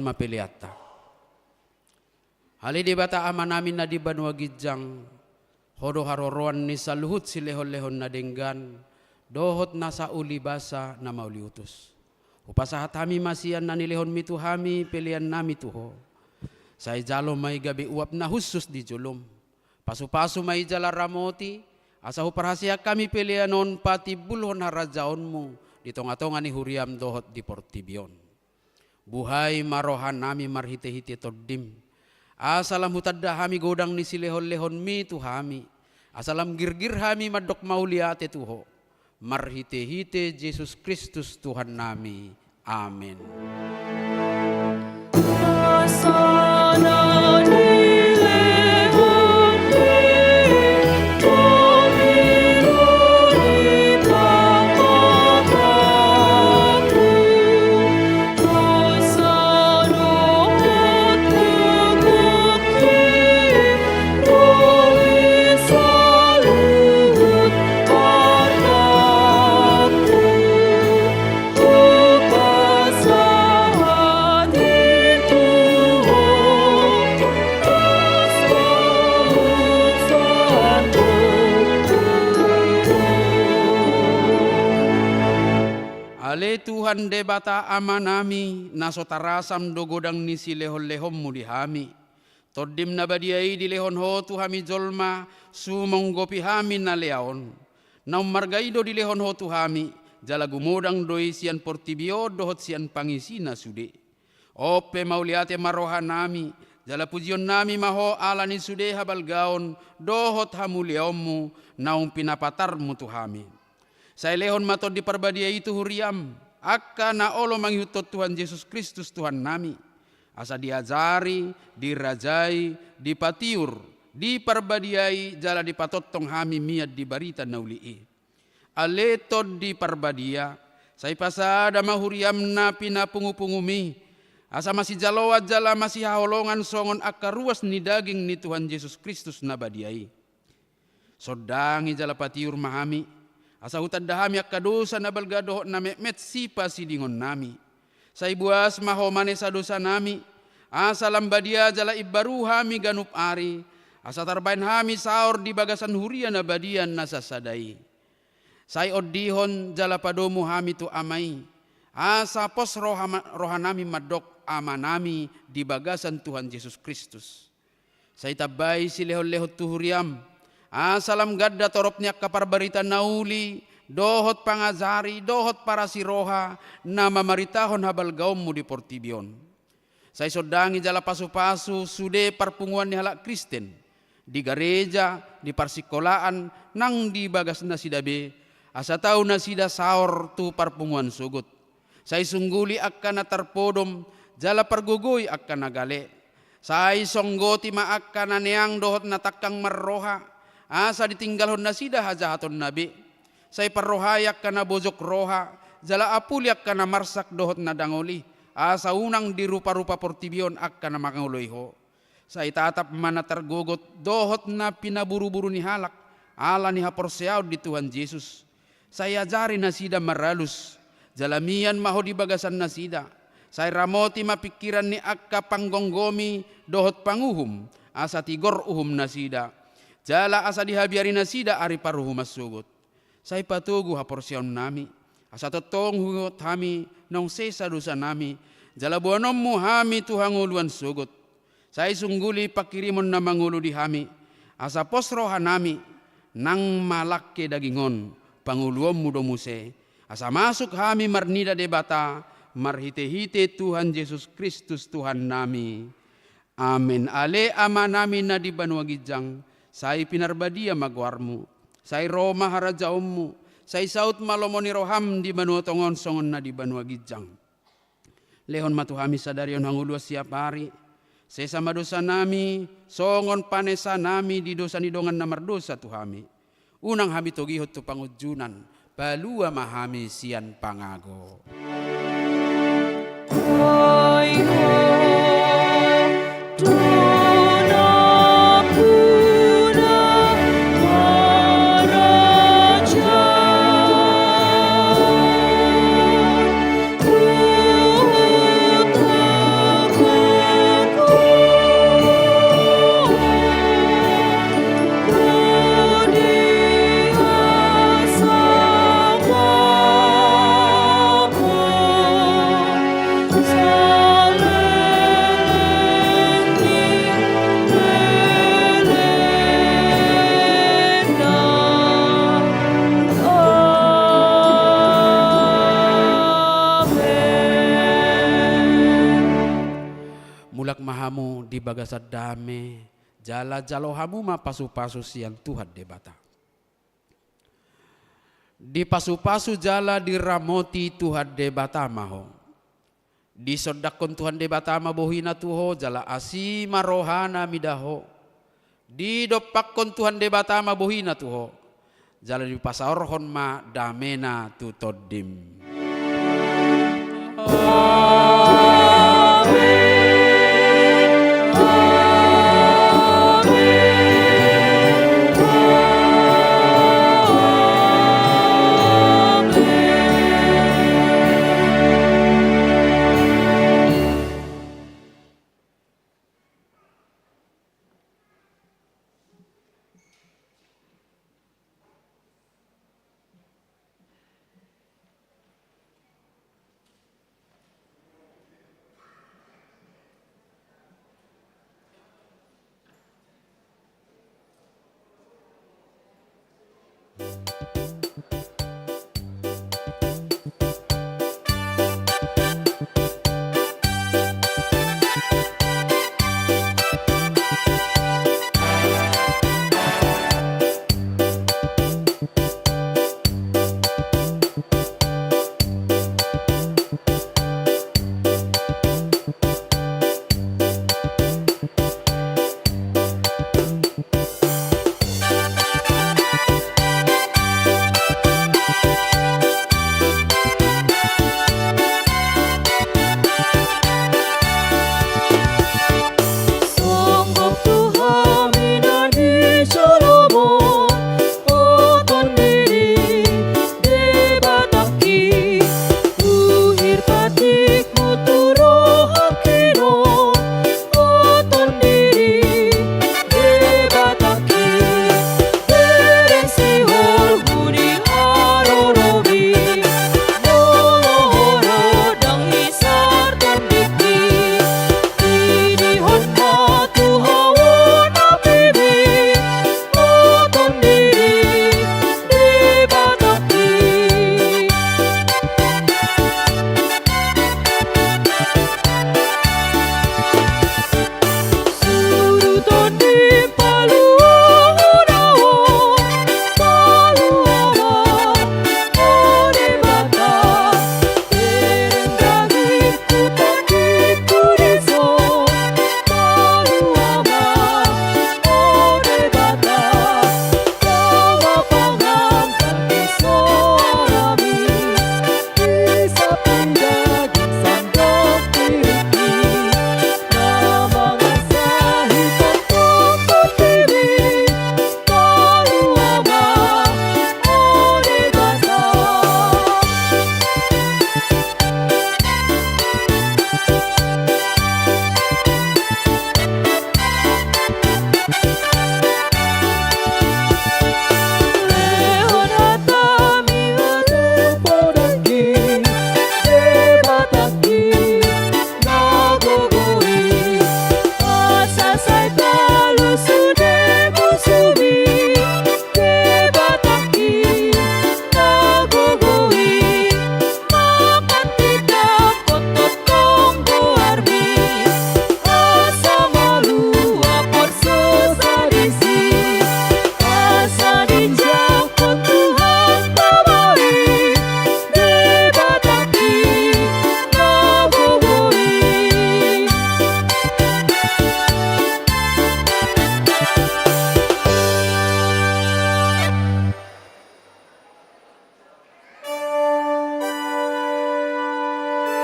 ma peleanta. Ale Debata Amanami na di banua ginjang, Ho do haroroan ni saluhut silehonlehon na denggan dohot na sauli basa na mauliutus. Hupasahat hami ma sian na nilehonMi tu hami peleannami tu Ho. Sai jalo ma i gabe uap na hushus di jolom. Pasupasu ma i jala ramoti, asa huparhaseang hami pelean on patimbulhon harajaonMu di tongatonga ni huriaM dohot di portibi on. Buhai ma rohanami marhitehite TondiM, asa lam hutanda hami godang ni silehonlehonMi tu hami, asa lam girgir hami mandok mauliate tu Ho, marhitehite Jesus Kristus Tuhannami. Amen. Ale Tuhan Debata Amanami, na so tarasam do godang ni silehonlehonMu di hami. TondiM na badia i dilehon Ho tu hami jolma, sumonggopi hami na lea on. Na ummarga i do dilehon Ho tu hami, jala gumodang do i sian portibi on dohot sian pangisina sude. On pe mauliate ma rohanami, jala pujionnami ma Ho ala ni sude habalgaon dohot hamuliaonMu naung pinapatarMu tu hami. Sai lehon ma Tondi Parbadia i tu huriaM, angka na olo mangihuthon Tuhan Jesus Kristus Tuhannami, asa diajari, dirajai, dipatiur, diparbadiai jala dipatongtong hami mian di barita na uli i. Ale Tondi Parbadia, sai pasada ma huriaM na pinapungupungumi, asa masijaloan jala masihaholongan songon angka ruas ni daging ni Tuhan Jesus Kristus na badia i. Sondangi jala patiur ma hami, asa hutanda hami angka dosa na balga dohot na metmet sipasidingonnami. Sai boas ma Ho manesa dosanami, asa lam badia jala imbaru hami ganup ari, asa tarbahen hami saor di bagasan huria na badia na sasada i. Sai ondihon jala padomu hami tu Ama i, asa pos roha ma-, rohanami mandok Amanami di bagasan Tuhan Jesus Kristus. Sai tambai silehonlehon tu huriaM, asa lam ganda torop ni angka parbarita na uli, dohot pangajari, dohot parasiroha, na mamaritahon habalgaonMu di portibi on. Sai sondangi jala pasupasu sude parpunguan ni halak Kristen, di gareja, di parsingkolaan, nang di bagas nasida be, asa tau nasida saor tu parpunguan sogot. Sai sungguli angka na tarpodom, jala pargogoi angka na gale. Sai songgoti ma angka na neang dohot na tangkang marroha, asa ditinggalhon nasida hajahatonna be. Sai parrohai angka na bojok roha, jala apuli angka na marsak dohot na dangol i, asa unang diruparupa portibi on angka na mangoloi Ho. Sai tatap ma na targogot dohot na pinaburuburu ni halak, ala ni haporseaon di Tuhan Jesus. Sai ajari nasida maralus, jala mian ma Ho di bagasan nasida. Sai ramoti ma pingkiran ni angka panggomgomi dohot panguhum, asa tigor uhum nasida. Jala asa dihabiari nasida ari paruhuman sogot. Sai patogu haporseaonnami, asa tongtong huingot hami naung sesa dosanami, jala boanonmu hami tu hangoluan sogot. Sai sungguli pangkirimon na mangolu di hami, asa pos rohanami, nang malangke daging on, pangoluonmu do muse, asa masuk hami marnida Debata, marhitehite Tuhan Jesus Kristus Tuhannami. Amen. Ale Amanami na di banua ginjang, sai pinarbadia ma goarmu, sai ro ma harajaonmu, sai saut ma lomo ni roham di banua tonga on songon na di banua ginjang. Lehon ma tu hami sadari on hangoluan siapari, sesa ma dosanami, songon panesanami di dosa ni dongan na mardosa tu hami. Unang hami togihon tu pangunjunan, palua ma hami sian pangago. bagasan dame, jala jalo hamu ma pasu-pasu sian Tuhan Debata. Dipasu-pasu jala diramoti Tuhan Debata ma ho. Disondangkon Tuhan Debata ma bohina tu ho, jala asi ma rohana mida ho. Didompakkon Tuhan Debata ma bohina tu ho, jala dipasaorhon ma damena tu tondim. Amen.